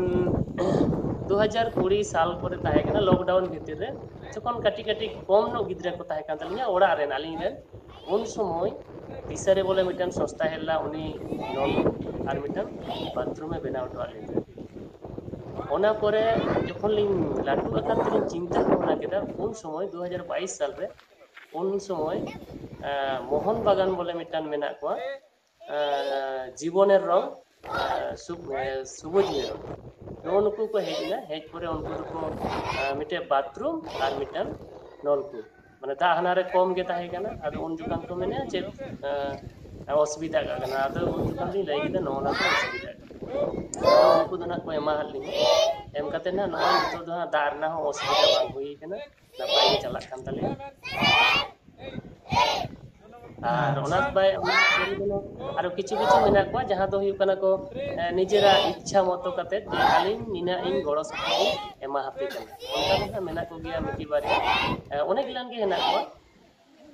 ᱫᱩ ᱦᱟᱡᱟᱨ ᱠᱩᱲᱤ ᱥᱟᱞ ᱠᱚᱨᱮ ᱛᱟᱦᱮᱸ ᱠᱟᱱᱟ lockdown ᱵᱷᱤᱛᱤᱨ ᱨᱮ, ᱡᱚᱠᱷᱚᱱ ᱠᱟᱹᱴᱤᱡ ᱠᱟᱹᱴᱤᱡ ᱠᱚᱢ ᱧᱚᱜ ᱜᱤᱫᱽᱨᱟᱹ ᱠᱚ ᱛᱟᱦᱮᱸ ᱠᱟᱱ ᱛᱟᱹᱞᱤᱧᱟ ᱚᱲᱟᱜ ᱨᱮᱱ, ᱟᱹᱞᱤᱧ ᱨᱮᱱ, ᱩᱱ ᱥᱚᱢᱚᱭ ᱫᱤᱥᱟᱹ ᱨᱮ ᱵᱚᱞᱮ ᱢᱤᱫᱴᱟᱝ ᱥᱚᱝᱥᱛᱷᱟ ᱦᱮᱡ ᱞᱮᱱᱟ, ᱩᱱᱤ ᱱᱚᱞᱠᱩᱯ ᱟᱨ ᱢᱤᱫᱴᱟᱝ bathroom ᱮ ᱵᱮᱱᱟᱣ ᱦᱚᱴᱚ ᱟᱫ ᱞᱤᱧ ᱛᱟᱦᱮᱸᱫ᱾ ᱚᱱᱟ ᱯᱚᱨᱮ ᱡᱚᱠᱷᱚᱱ ᱞᱤᱧ ᱞᱟᱹᱴᱩ ᱟᱠᱟᱱ ᱛᱮᱞᱤᱧ ᱪᱤᱱᱛᱟᱹ ᱵᱷᱟᱵᱽᱱᱟ ᱠᱮᱫᱟ, ᱩᱱ ᱥᱚᱢᱚᱭ ᱫᱩ ᱦᱟᱡᱟᱨ ᱵᱟᱭᱤᱥ ᱥᱟᱞ ᱨᱮ, ᱩᱱ ᱥᱚᱢᱚᱭ, ᱮᱸ, ᱢᱳᱦᱚᱱ ᱵᱟᱜᱟᱱ ᱵᱚᱞᱮ ᱢᱤᱫᱴᱟᱝ ᱢᱮᱱᱟᱜ ᱠᱚᱣᱟ, ᱮᱸ, ᱡᱤᱵᱚᱱᱮᱨ ᱨᱚᱝ, ᱮᱸ, ᱥᱩᱵ-, ᱮᱸ, ᱥᱩᱵᱩᱡ ᱢᱮᱨᱚᱢ, ᱱᱩᱜᱼᱩ ᱱᱩᱠᱩ ᱠᱚ ᱦᱮᱡ ᱮᱱᱟ᱾ ᱦᱮᱡ ᱯᱚᱨᱮ ᱩᱱᱠᱩ ᱫᱚᱠᱚ, ᱮᱸ, ᱢᱤᱫᱴᱮᱡ bathroom ᱟᱨ ᱢᱤᱫᱴᱟᱝ ᱱᱚᱞᱠᱩᱯ, ᱢᱟᱱᱮ ᱫᱟᱜ ᱦᱟᱱᱟ ᱨᱮ ᱠᱚᱢ ᱜᱮ ᱛᱟᱦᱮᱸ ᱠᱟᱱᱟ, ᱟᱫᱚ ᱩᱱ ᱡᱚᱠᱷᱟᱱ ᱠᱚ ᱢᱮᱱᱟ ᱪᱮᱫ, ᱮᱸ, ᱚᱥᱩᱵᱤᱫᱷᱟ ᱠᱟᱜ ᱠᱟᱱᱟ, ᱟᱫᱚ ᱩᱱ ᱡᱚᱠᱷᱟᱱ ᱞᱤᱧ ᱞᱟᱹᱭ ᱠᱮᱫᱟ ᱱᱚᱜᱼᱚ ᱱᱟ ᱠᱚ ᱚᱥᱩᱵᱤᱫᱷᱟ ᱠᱟᱱᱟ᱾ ᱟᱫᱚ ᱩᱱᱠᱩ ᱫᱚ ᱱᱟᱜ ᱠᱚ ᱮᱢᱟ ᱦᱟᱫ ᱞᱤᱧᱟ, ᱮᱢ ᱠᱟᱛᱮ ᱱᱟᱜ ᱱᱚᱜᱼᱚᱭ ᱱᱤᱛᱚᱜ ᱫᱚ ᱦᱟᱸᱜ ᱫᱟᱜ ᱨᱮᱱᱟᱜ ᱦᱚᱸ ᱚᱥᱩᱵᱤᱫᱷᱟ ᱵᱟᱝ ᱦᱩᱭ ᱠᱟᱱᱟ, ᱱᱟᱯᱟᱭ ᱜᱮ ᱪᱟᱞᱟᱜ ᱠᱟᱱ ᱛᱟᱞᱮᱭᱟ᱾ ᱟᱨ ᱚᱱᱟ ᱵᱟᱭ, ᱚᱱᱟ ᱵᱟᱭ ᱟᱨᱚ ᱠᱤᱪᱷᱩ ᱠᱤᱪᱷᱩ ᱢᱮᱱᱟᱜ ᱠᱚᱣᱟ, ᱡᱟᱦᱟᱸ ᱫᱚ ᱦᱩᱭᱩᱜ ᱠᱟᱱᱟ ᱠᱚ, ᱮ, ᱱᱤᱡᱮᱨᱟᱜ ᱤᱪᱪᱷᱟ ᱢᱚᱛᱚ ᱠᱟᱛᱮ ᱡᱮ ᱟᱹᱞᱤᱧ ᱱᱤᱱᱟᱹᱜ ᱤᱧ ᱜᱚᱲᱚ ᱥᱚᱯᱚᱦᱚᱫ ᱤᱧ ᱮᱢᱟ ᱦᱟᱯᱮ ᱠᱟᱱᱟ, ᱚᱱᱠᱟ ᱫᱚ ᱦᱟᱸᱜ ᱢᱮᱱᱟᱜ ᱠᱚᱜᱮᱭᱟ ᱢᱤᱫᱴᱤᱡ ᱵᱟᱨᱭᱟ, ᱮ, ᱚᱱᱮᱠ ᱜᱟᱱ ᱜᱮ ᱦᱮᱱᱟᱜ ᱠᱚᱣᱟ᱾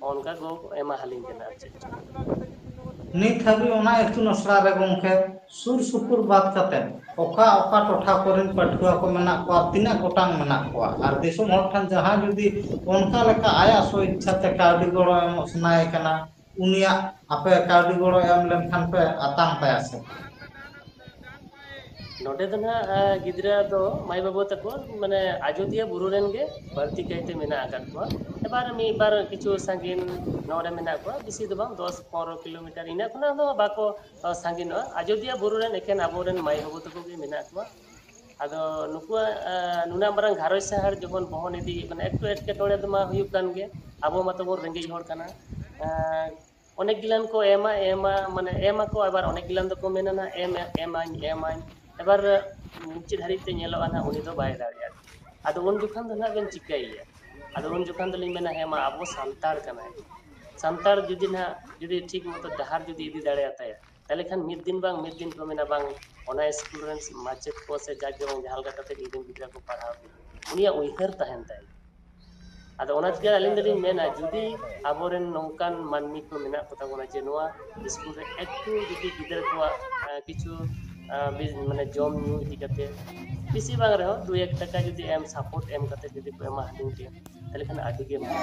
ᱚᱱᱠᱟ ᱠᱚ ᱮᱢᱟ ᱦᱟᱹᱞᱤᱧ ᱠᱟᱱᱟ ᱟᱨ ᱪᱮᱫ᱾ ᱱᱤᱛ ᱦᱟᱹᱵᱤᱡ ᱚᱱᱟ ᱤᱛᱩᱱ ᱟᱥᱲᱟ ᱨᱮ ᱜᱚᱢᱠᱮ ᱥᱩᱨ ᱥᱩᱯᱩᱨ ᱵᱟᱫ ᱠᱟᱛᱮ ᱚᱠᱟ ᱚᱠᱟ ᱴᱚᱴᱷᱟ ᱠᱚᱨᱮᱱ ᱯᱟᱹᱴᱷᱩᱣᱟᱹ ᱠᱚ ᱢᱮᱱᱟᱜ ᱠᱚᱣᱟ, ᱛᱤᱱᱟᱹᱜ ᱜᱚᱴᱟᱝ ᱢᱮᱱᱟᱜ ᱠᱚᱣᱟ, ᱟᱨ ᱫᱤᱥᱚᱢ ᱦᱚᱲ ᱴᱷᱮᱱ ᱡᱟᱦᱟᱸᱭ ᱡᱩᱫᱤ ᱚᱱᱠᱟ ᱞᱮᱠᱟ ᱟᱭᱟᱜ ᱥᱚ ᱤᱪᱪᱷᱟ ᱛᱮ ᱠᱟᱹᱣᱰᱤ ᱜᱚᱲᱚ ᱮᱢᱚᱜ ᱥᱟᱱᱟᱭᱮ ᱠᱟᱱᱟ, ᱩᱱᱤᱭᱟᱜ ᱟᱯᱮ ᱠᱟᱹᱣᱰᱤ ᱜᱚᱲᱚ ᱮᱢ ᱞᱮᱱᱠᱷᱟᱱ ᱯᱮ ᱟᱛᱟᱝ ᱛᱟᱭᱟ ᱥᱮ? ᱱᱚᱰᱮ ᱫᱚ ᱱᱟᱦᱟᱜ, ᱟ, ᱜᱤᱫᱽᱨᱟᱹ ᱫᱚ ᱢᱟᱹᱭ ᱵᱟᱹᱵᱩ ᱛᱟᱠᱚ, ᱢᱟᱱᱮ, ᱟᱡᱚᱫᱤᱭᱟᱹ ᱵᱩᱨᱩ ᱨᱮᱱ ᱜᱮ ᱵᱟᱹᱲᱛᱤ ᱠᱟᱭᱛᱮ ᱢᱮᱱᱟᱜ ᱟᱠᱟᱫ ᱠᱚᱣᱟ᱾ ᱮᱵᱟᱨ ᱢᱤᱫ ᱵᱟᱨ ᱠᱤᱪᱷᱩ ᱥᱟᱺᱜᱤᱧ ᱱᱚᱰᱮ ᱢᱮᱱᱟᱜ ᱠᱚᱣᱟ, ᱵᱮᱥᱤ ᱫᱚ ᱵᱟᱝ, ᱫᱚᱥ ᱯᱚᱱᱨᱚ ᱠᱤᱞᱳᱢᱤᱴᱟᱨ, ᱤᱱᱟᱹ ᱠᱷᱚᱱᱟᱜ ᱫᱚ ᱵᱟᱠᱚ, ᱟ, ᱥᱟᱺᱜᱤᱧᱚᱜᱼᱟ᱾ ᱟᱡᱚᱫᱤᱭᱟᱹ ᱵᱩᱨᱩ ᱨᱮᱱ ᱮᱠᱮᱱ ᱟᱵᱚᱨᱮᱱ ᱢᱟᱹᱭ ᱵᱟᱹᱵᱩ ᱛᱟᱠᱚ ᱜᱮ ᱢᱮᱱᱟᱜ ᱠᱚᱣᱟ᱾ ᱟᱫᱚ ᱱᱩᱠᱩᱣᱟᱜ, ᱟ, ᱱᱩᱱᱟᱹᱜ ᱢᱟᱨᱟᱝ ᱜᱷᱟᱨᱚᱸᱡᱽ ᱥᱟᱦᱟᱨ ᱡᱚᱠᱷᱚᱱ ᱵᱚᱦᱚᱱ ᱤᱫᱤ ᱦᱩᱭᱩᱜ ᱠᱟᱱᱟ, ᱮᱠᱴᱩ ᱮᱴᱠᱮᱴᱚᱬᱮ ᱫᱚ ᱢᱟ ᱦᱩᱭᱩᱜ ᱠᱟᱱ ᱜᱮ, ᱟᱵᱚ ᱢᱟᱛᱚ ᱵᱚᱱ ᱨᱮᱸᱜᱮᱡ ᱦᱚᱲ ᱠᱟᱱᱟ᱾ ᱟ, ᱚᱱᱮᱠ ᱜᱤᱞᱟᱱ ᱠᱚ ᱮᱢᱟ, ᱮᱢᱟ, ᱢᱟᱱᱮ, ᱮᱢᱟ ᱠᱚ, ᱟᱵᱟᱨ ᱚᱱᱮᱠ ᱜᱤᱞᱟᱱ ᱫᱚᱠᱚ ᱢᱮᱱᱟ ᱱᱟ, "ᱮᱢ, ᱮᱢᱟᱹᱧ, ᱮᱢᱟᱹᱧ", ᱮᱵᱟᱨ ᱢᱩᱪᱟᱹᱫ ᱫᱷᱟᱹᱨᱤᱡ ᱛᱮ ᱧᱮᱞᱚᱜᱼᱟ ᱱᱟ, ᱩᱱᱤ ᱫᱚ ᱵᱟᱭ ᱫᱟᱲᱮᱭᱟᱜᱼᱟ᱾ ᱟᱫᱚ ᱩᱱ ᱡᱚᱠᱷᱟᱱ ᱫᱚ ᱱᱟᱦᱟᱜ ᱵᱮᱱ ᱪᱤᱠᱟᱹᱭᱮᱭᱟ? ᱟᱫᱚ ᱩᱱ ᱡᱚᱠᱷᱟᱱ ᱫᱚᱞᱤᱧ ᱢᱮᱱᱟ, ᱦᱮᱸ ᱢᱟ, ᱟᱵᱚ ᱥᱟᱱᱛᱟᱲ ᱠᱟᱱᱟᱭ, ᱥᱟᱱᱛᱟᱲ ᱡᱩᱫᱤ ᱱᱟᱦᱟᱜ, ᱡᱩᱫᱤ ᱴᱷᱤᱠ ᱢᱚᱛᱚ ᱰᱟᱦᱟᱨ ᱡᱩᱫᱤ ᱤᱫᱤ ᱫᱟᱲᱮᱭᱟᱛᱟᱭᱟ, ᱛᱟᱦᱚᱞᱮ ᱠᱷᱟᱱ ᱢᱤᱫ ᱫᱤᱱ ᱵᱟᱝ ᱢᱤᱫ ᱫᱤᱱ ᱠᱚ ᱢᱮᱱᱟ, "ᱵᱟᱝ, ᱚᱱᱟ ᱥᱠᱩᱞ ᱨᱮᱱ ᱢᱟᱪᱮᱫ ᱠᱚ ᱥᱮ ᱡᱟᱠ ᱡᱮᱢᱚᱱ ᱡᱟᱦᱟᱸ ᱞᱮᱠᱟ ᱠᱟᱛᱮ ᱤᱧ ᱨᱮᱱ ᱜᱤᱫᱽᱨᱟᱹ ᱠᱚ ᱯᱟᱲᱦᱟᱣ ᱠᱤᱱᱟ", ᱩᱱᱤᱭᱟᱜ ᱩᱭᱦᱟᱹᱨ ᱛᱟᱦᱮᱱ ᱛᱟᱭ᱾ ᱟᱫᱚ ᱚᱱᱟ ᱪᱤᱠᱟᱹ ᱟᱹᱞᱤᱧ ᱫᱚᱞᱤᱧ ᱢᱮᱱᱟ, ᱡᱩᱫᱤ ᱟᱵᱚᱨᱮᱱ ᱱᱚᱝᱠᱟᱱ ᱢᱟᱹᱱᱢᱤ ᱠᱚ ᱢᱮᱱᱟᱜ ᱠᱚᱛᱟ ᱵᱚᱱᱟ ᱡᱮ ᱱᱚᱣᱟ ᱥᱠᱩᱞ ᱨᱮ ᱮᱠᱴᱩ ᱡᱩᱫᱤ ᱜᱤᱫᱽᱨᱟᱹ ᱠᱚᱣᱟᱜ, ᱟᱸ, ᱠᱤᱪᱷᱩ, ᱟᱸ, ᱵᱤ-, ᱢᱟᱱᱮ ᱡᱚᱢ ᱧᱩ ᱤᱫᱤ ᱠᱟᱛᱮ ᱵᱮᱥᱤ ᱵᱟᱝ ᱨᱮᱦᱚᱸ ᱫᱩ ᱮᱠ ᱴᱟᱠᱟ ᱡᱩᱫᱤ ᱮᱢ, ᱥᱟᱯᱳᱨᱴ ᱮᱢ ᱠᱟᱛᱮ ᱡᱩᱫᱤ ᱠᱚ ᱮᱢᱟ ᱦᱟᱹᱴᱤᱧ ᱠᱮᱭᱟ, ᱛᱟᱦᱚᱞᱮ ᱠᱷᱟᱱ ᱟᱹᱰᱤ ᱜᱮ ᱢᱚᱡᱽ᱾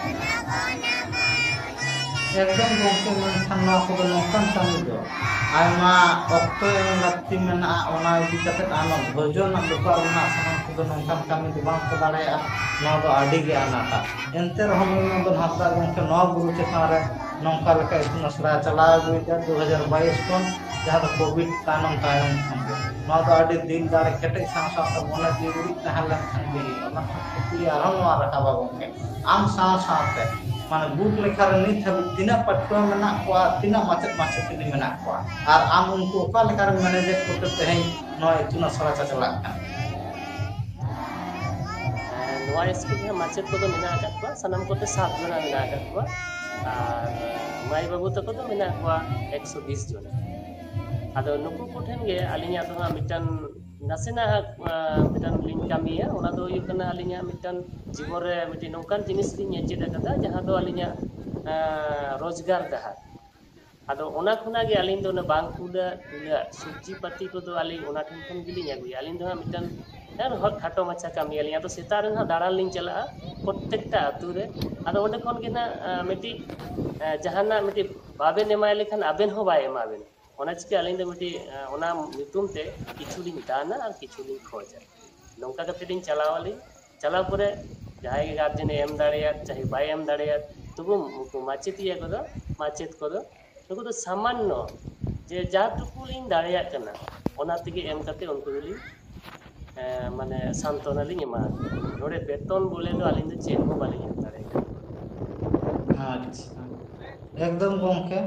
ᱮᱠᱫᱚᱢ ᱜᱚᱢᱠᱮ, ᱢᱮᱱᱠᱷᱟᱱ ᱱᱚᱣᱟ ᱠᱚᱫᱚ ᱱᱚᱝᱠᱟᱱ ᱠᱟᱹᱢᱤ ᱫᱚ ᱟᱭᱢᱟ ᱚᱠᱛᱚ ᱮᱢ ᱞᱟᱹᱠᱛᱤ ᱢᱮᱱᱟᱜᱼᱟ, ᱚᱱᱟ ᱤᱫᱤ ᱠᱟᱛᱮ ᱟᱭᱢᱟ ᱫᱷᱳᱨᱡᱚ ᱨᱮᱱᱟᱜ ᱵᱮᱯᱟᱨ ᱢᱮᱱᱟᱜᱼᱟ᱾ ᱥᱟᱱᱟᱢ ᱠᱚᱫᱚ ᱱᱚᱝᱠᱟᱱ ᱠᱟᱹᱢᱤ ᱫᱚ ᱵᱟᱝ ᱠᱚ ᱫᱟᱲᱮᱭᱟᱜᱼᱟ, ᱱᱚᱣᱟ ᱫᱚ ᱟᱹᱰᱤ ᱜᱮ ᱟᱱᱟᱴᱟ᱾ ᱮᱱᱛᱮ ᱨᱮᱦᱚᱸ ᱢᱟᱹᱭ ᱢᱟᱹᱱ ᱦᱟᱸᱥᱫᱟ ᱜᱚᱢᱠᱮ ᱱᱚᱣᱟ ᱵᱩᱨᱩ ᱪᱮᱛᱟᱱ ᱨᱮ ᱱᱚᱝᱠᱟ ᱞᱮᱠᱟ ᱤᱛᱩᱱ ᱟᱥᱲᱟ ᱪᱟᱞᱟᱣ ᱟᱹᱜᱩᱭᱮᱫᱟ ᱫᱩ ᱦᱟᱡᱟᱨ ᱵᱟᱭᱤᱥ ᱠᱷᱚᱱ, ᱡᱟᱦᱟᱸ ᱫᱚ ᱠᱳᱵᱷᱤᱰ ᱛᱟᱭᱱᱚᱢ ᱛᱟᱭᱱᱚᱢ ᱠᱷᱚᱱ ᱜᱮ᱾ ᱱᱚᱣᱟ ᱫᱚ ᱟᱹᱰᱤ ᱫᱤᱞ ᱫᱟᱲᱮ ᱠᱮᱴᱮᱡ ᱥᱟᱶ ᱥᱟᱶᱛᱮ ᱢᱚᱱᱮ ᱡᱤᱣᱤ ᱩᱨᱤᱡ ᱛᱟᱦᱮᱸ ᱞᱮᱱᱠᱷᱟᱱ ᱜᱮ ᱦᱩᱭᱩᱜᱼᱟ᱾ ᱵᱟᱝᱠᱷᱟᱱ ᱠᱩᱠᱞᱤ ᱟᱨᱦᱚᱸ ᱱᱚᱣᱟ ᱨᱟᱠᱟᱵᱟ ᱜᱚᱢᱠᱮ, ᱟᱢ ᱥᱟᱶ ᱥᱟᱶᱛᱮ ᱢᱟᱱᱮ ᱵᱩᱠ ᱞᱮᱠᱷᱟ ᱨᱮ ᱱᱤᱛ ᱦᱟᱹᱵᱤᱡ ᱛᱤᱱᱟᱹᱜ ᱯᱟᱹᱴᱷᱩᱣᱟᱹ ᱢᱮᱱᱟᱜ ᱠᱚᱣᱟ, ᱛᱤᱱᱟᱹᱜ ᱢᱟᱪᱮᱫ ᱢᱟᱪᱮᱛᱟᱹᱱᱤ ᱢᱮᱱᱟᱜ ᱠᱚᱣᱟ, ᱟᱨ ᱟᱢ ᱩᱱᱠᱩ ᱚᱠᱟ ᱞᱮᱠᱟ ᱨᱮᱢ ᱢᱮᱱᱮᱡᱮᱫ ᱠᱚᱛᱮ ᱛᱮᱦᱮᱧ ᱱᱚᱣᱟ ᱤᱛᱩᱱ ᱟᱥᱲᱟ ᱪᱟᱪᱟᱞᱟᱜ ᱠᱟᱱᱟ? ᱦᱮᱸ, ᱱᱚᱣᱟ ᱥᱠᱩᱞ ᱨᱮ ᱢᱟᱪᱮᱫ ᱠᱚᱫᱚ ᱢᱮᱱᱟᱜ ᱟᱠᱟᱫ ᱠᱚᱣᱟ, ᱥᱟᱱᱟᱢ ᱠᱚᱛᱮ ᱥᱟᱛ ᱡᱚᱱᱟ ᱢᱮᱱᱟᱜ ᱟᱠᱟᱫ ᱠᱚᱣᱟ᱾ ᱟᱨ ᱢᱟᱹᱭ ᱵᱟᱹᱵᱩ ᱛᱟᱠᱚ ᱫᱚ ᱢᱮᱱᱟᱜ ᱠᱚᱣᱟ ᱮᱠᱥᱚ ᱵᱤᱥ ᱡᱚᱱᱟ᱾ ᱟᱫᱚ ᱱᱩᱠᱩ ᱠᱚᱴᱷᱮᱱ ᱜᱮ ᱟᱹᱞᱤᱧᱟᱜ ᱫᱚ ᱦᱟᱸᱜ ᱢᱤᱫᱴᱟᱝ ᱱᱟᱥᱮᱱᱟᱜ ᱦᱟᱸᱜ, ᱟᱸ, ᱢᱤᱫᱴᱟᱝ ᱞᱤᱧ ᱠᱟᱹᱢᱤᱭᱟ, ᱚᱱᱟ ᱫᱚ ᱦᱩᱭᱩᱜ ᱠᱟᱱᱟ ᱟᱹᱞᱤᱧᱟᱜ ᱢᱤᱫᱴᱟᱝ ᱡᱤᱵᱚᱱ ᱨᱮ ᱢᱤᱫᱴᱤᱡ ᱱᱚᱝᱠᱟᱱ ᱡᱤᱱᱤᱥ ᱞᱤᱧ ᱪᱮᱫ ᱟᱠᱟᱫᱟ, ᱡᱟᱦᱟᱸ ᱫᱚ ᱟᱹᱞᱤᱧᱟᱜ, ᱟᱸ, ᱨᱳᱡᱽᱜᱟᱨ ᱰᱟᱦᱟᱨ᱾ ᱟᱫᱚ ᱚᱱᱟ ᱠᱷᱚᱱᱟᱜ ᱜᱮ ᱟᱹᱞᱤᱧ ᱫᱚ ᱚᱱᱟ ᱵᱟᱝ ᱠᱩᱞᱟᱹᱜ ᱠᱩᱞᱟᱹᱜ ᱥᱚᱵᱽᱡᱤ ᱯᱟᱹᱛᱤ ᱠᱚᱫᱚ ᱟᱹᱞᱤᱧ ᱚᱱᱟ ᱴᱷᱮᱱ ᱠᱷᱚᱱ ᱜᱮᱞᱤᱧ ᱟᱹᱜᱩᱭᱟ᱾ ᱟᱹᱞᱤᱧ ᱫᱚ ᱦᱟᱸᱜ ᱢᱤᱫᱴᱟᱝ ᱟᱨ ᱦᱚᱸ ᱠᱷᱟᱴᱚ ᱢᱟᱪᱷᱟ ᱠᱟᱹᱢᱤᱭᱟᱞᱤᱧ᱾ ᱟᱫᱚ ᱥᱮᱛᱟᱜ ᱨᱮ ᱱᱟᱦᱟᱜ ᱫᱟᱬᱟᱱ ᱞᱤᱧ ᱪᱟᱞᱟᱜᱼᱟ ᱯᱨᱚᱛᱛᱮᱠᱴᱟ ᱟᱹᱛᱩ ᱨᱮ᱾ ᱟᱫᱚ ᱚᱸᱰᱮ ᱠᱷᱚᱱ ᱜᱮ ᱱᱟᱦᱟᱜ, ᱟᱸ, ᱢᱤᱫᱴᱤᱡ, ᱟᱸ, ᱡᱟᱦᱟᱱᱟᱜ ᱢᱤᱫᱴᱤᱡ ᱵᱟᱵᱮᱱ ᱮᱢᱟᱭ ᱞᱮᱠᱷᱟᱱ ᱟᱵᱮᱱ ᱦᱚᱸ ᱵᱟᱭ ᱮᱢᱟ ᱵᱮᱱᱟ᱾ ᱚᱱᱟ ᱪᱤᱠᱟᱹ ᱟᱹᱞᱤᱧ ᱫᱚ ᱢᱤᱫᱴᱤᱡ, ᱟᱸ, ᱚᱱᱟ ᱧᱩᱛᱩᱢ ᱛᱮ ᱠᱤᱪᱷᱩ ᱞᱤᱧ ᱫᱟᱱᱟ ᱟᱨ ᱠᱤᱪᱷᱩ ᱞᱤᱧ ᱠᱷᱚᱡᱟ᱾ ᱱᱚᱝᱠᱟ ᱠᱟᱛᱮ ᱞᱤᱧ ᱪᱟᱞᱟᱣ ᱟᱹᱞᱤᱧ᱾ ᱪᱟᱞᱟᱣ ᱯᱚᱨᱮ ᱡᱟᱦᱟᱸᱭ ᱜᱮ ᱜᱟᱨᱡᱮᱱᱮ ᱮᱢ ᱫᱟᱲᱮᱭᱟᱫ, ᱪᱟᱦᱮ ᱵᱟᱭ ᱮᱢ ᱫᱟᱲᱮᱭᱟᱫ, ᱛᱚᱵᱩ ᱩᱱᱠᱩ ᱢᱟᱪᱮᱛᱤᱭᱟᱹ ᱠᱚᱫᱚ, ᱢᱟᱪᱮᱛ ᱠᱚᱫᱚ ᱱᱩᱠᱩ ᱫᱚ ᱥᱟᱢᱟᱱᱱᱚ, ᱡᱮ ᱡᱟ ᱴᱩᱠᱩ ᱞᱤᱧ ᱫᱟᱲᱮᱭᱟᱜ ᱠᱟᱱᱟ, ᱚᱱᱟ ᱛᱮᱜᱮ ᱮᱢ ᱠᱟᱛᱮ ᱩᱱᱠᱩ ᱫᱚᱞᱤᱧ, ᱮᱸ, ᱢᱟᱱᱮ, ᱥᱟᱱᱛᱚᱱᱟ ᱞᱤᱧ ᱮᱢᱟ ᱠᱚᱣᱟ᱾ ᱱᱚᱰᱮ ᱵᱮᱛᱚᱱ ᱵᱚᱞᱮ ᱫᱚ ᱟᱹᱞᱤᱧ ᱫᱚ ᱪᱮᱫ ᱦᱚᱸ ᱵᱟᱹᱞᱤᱧ ᱮᱢ ᱫᱟᱲᱮᱭᱟᱜ ᱠᱟᱱᱟ᱾ ᱟᱪᱪᱷᱟ, ᱮᱠᱫᱚᱢ ᱜᱚᱢᱠᱮ,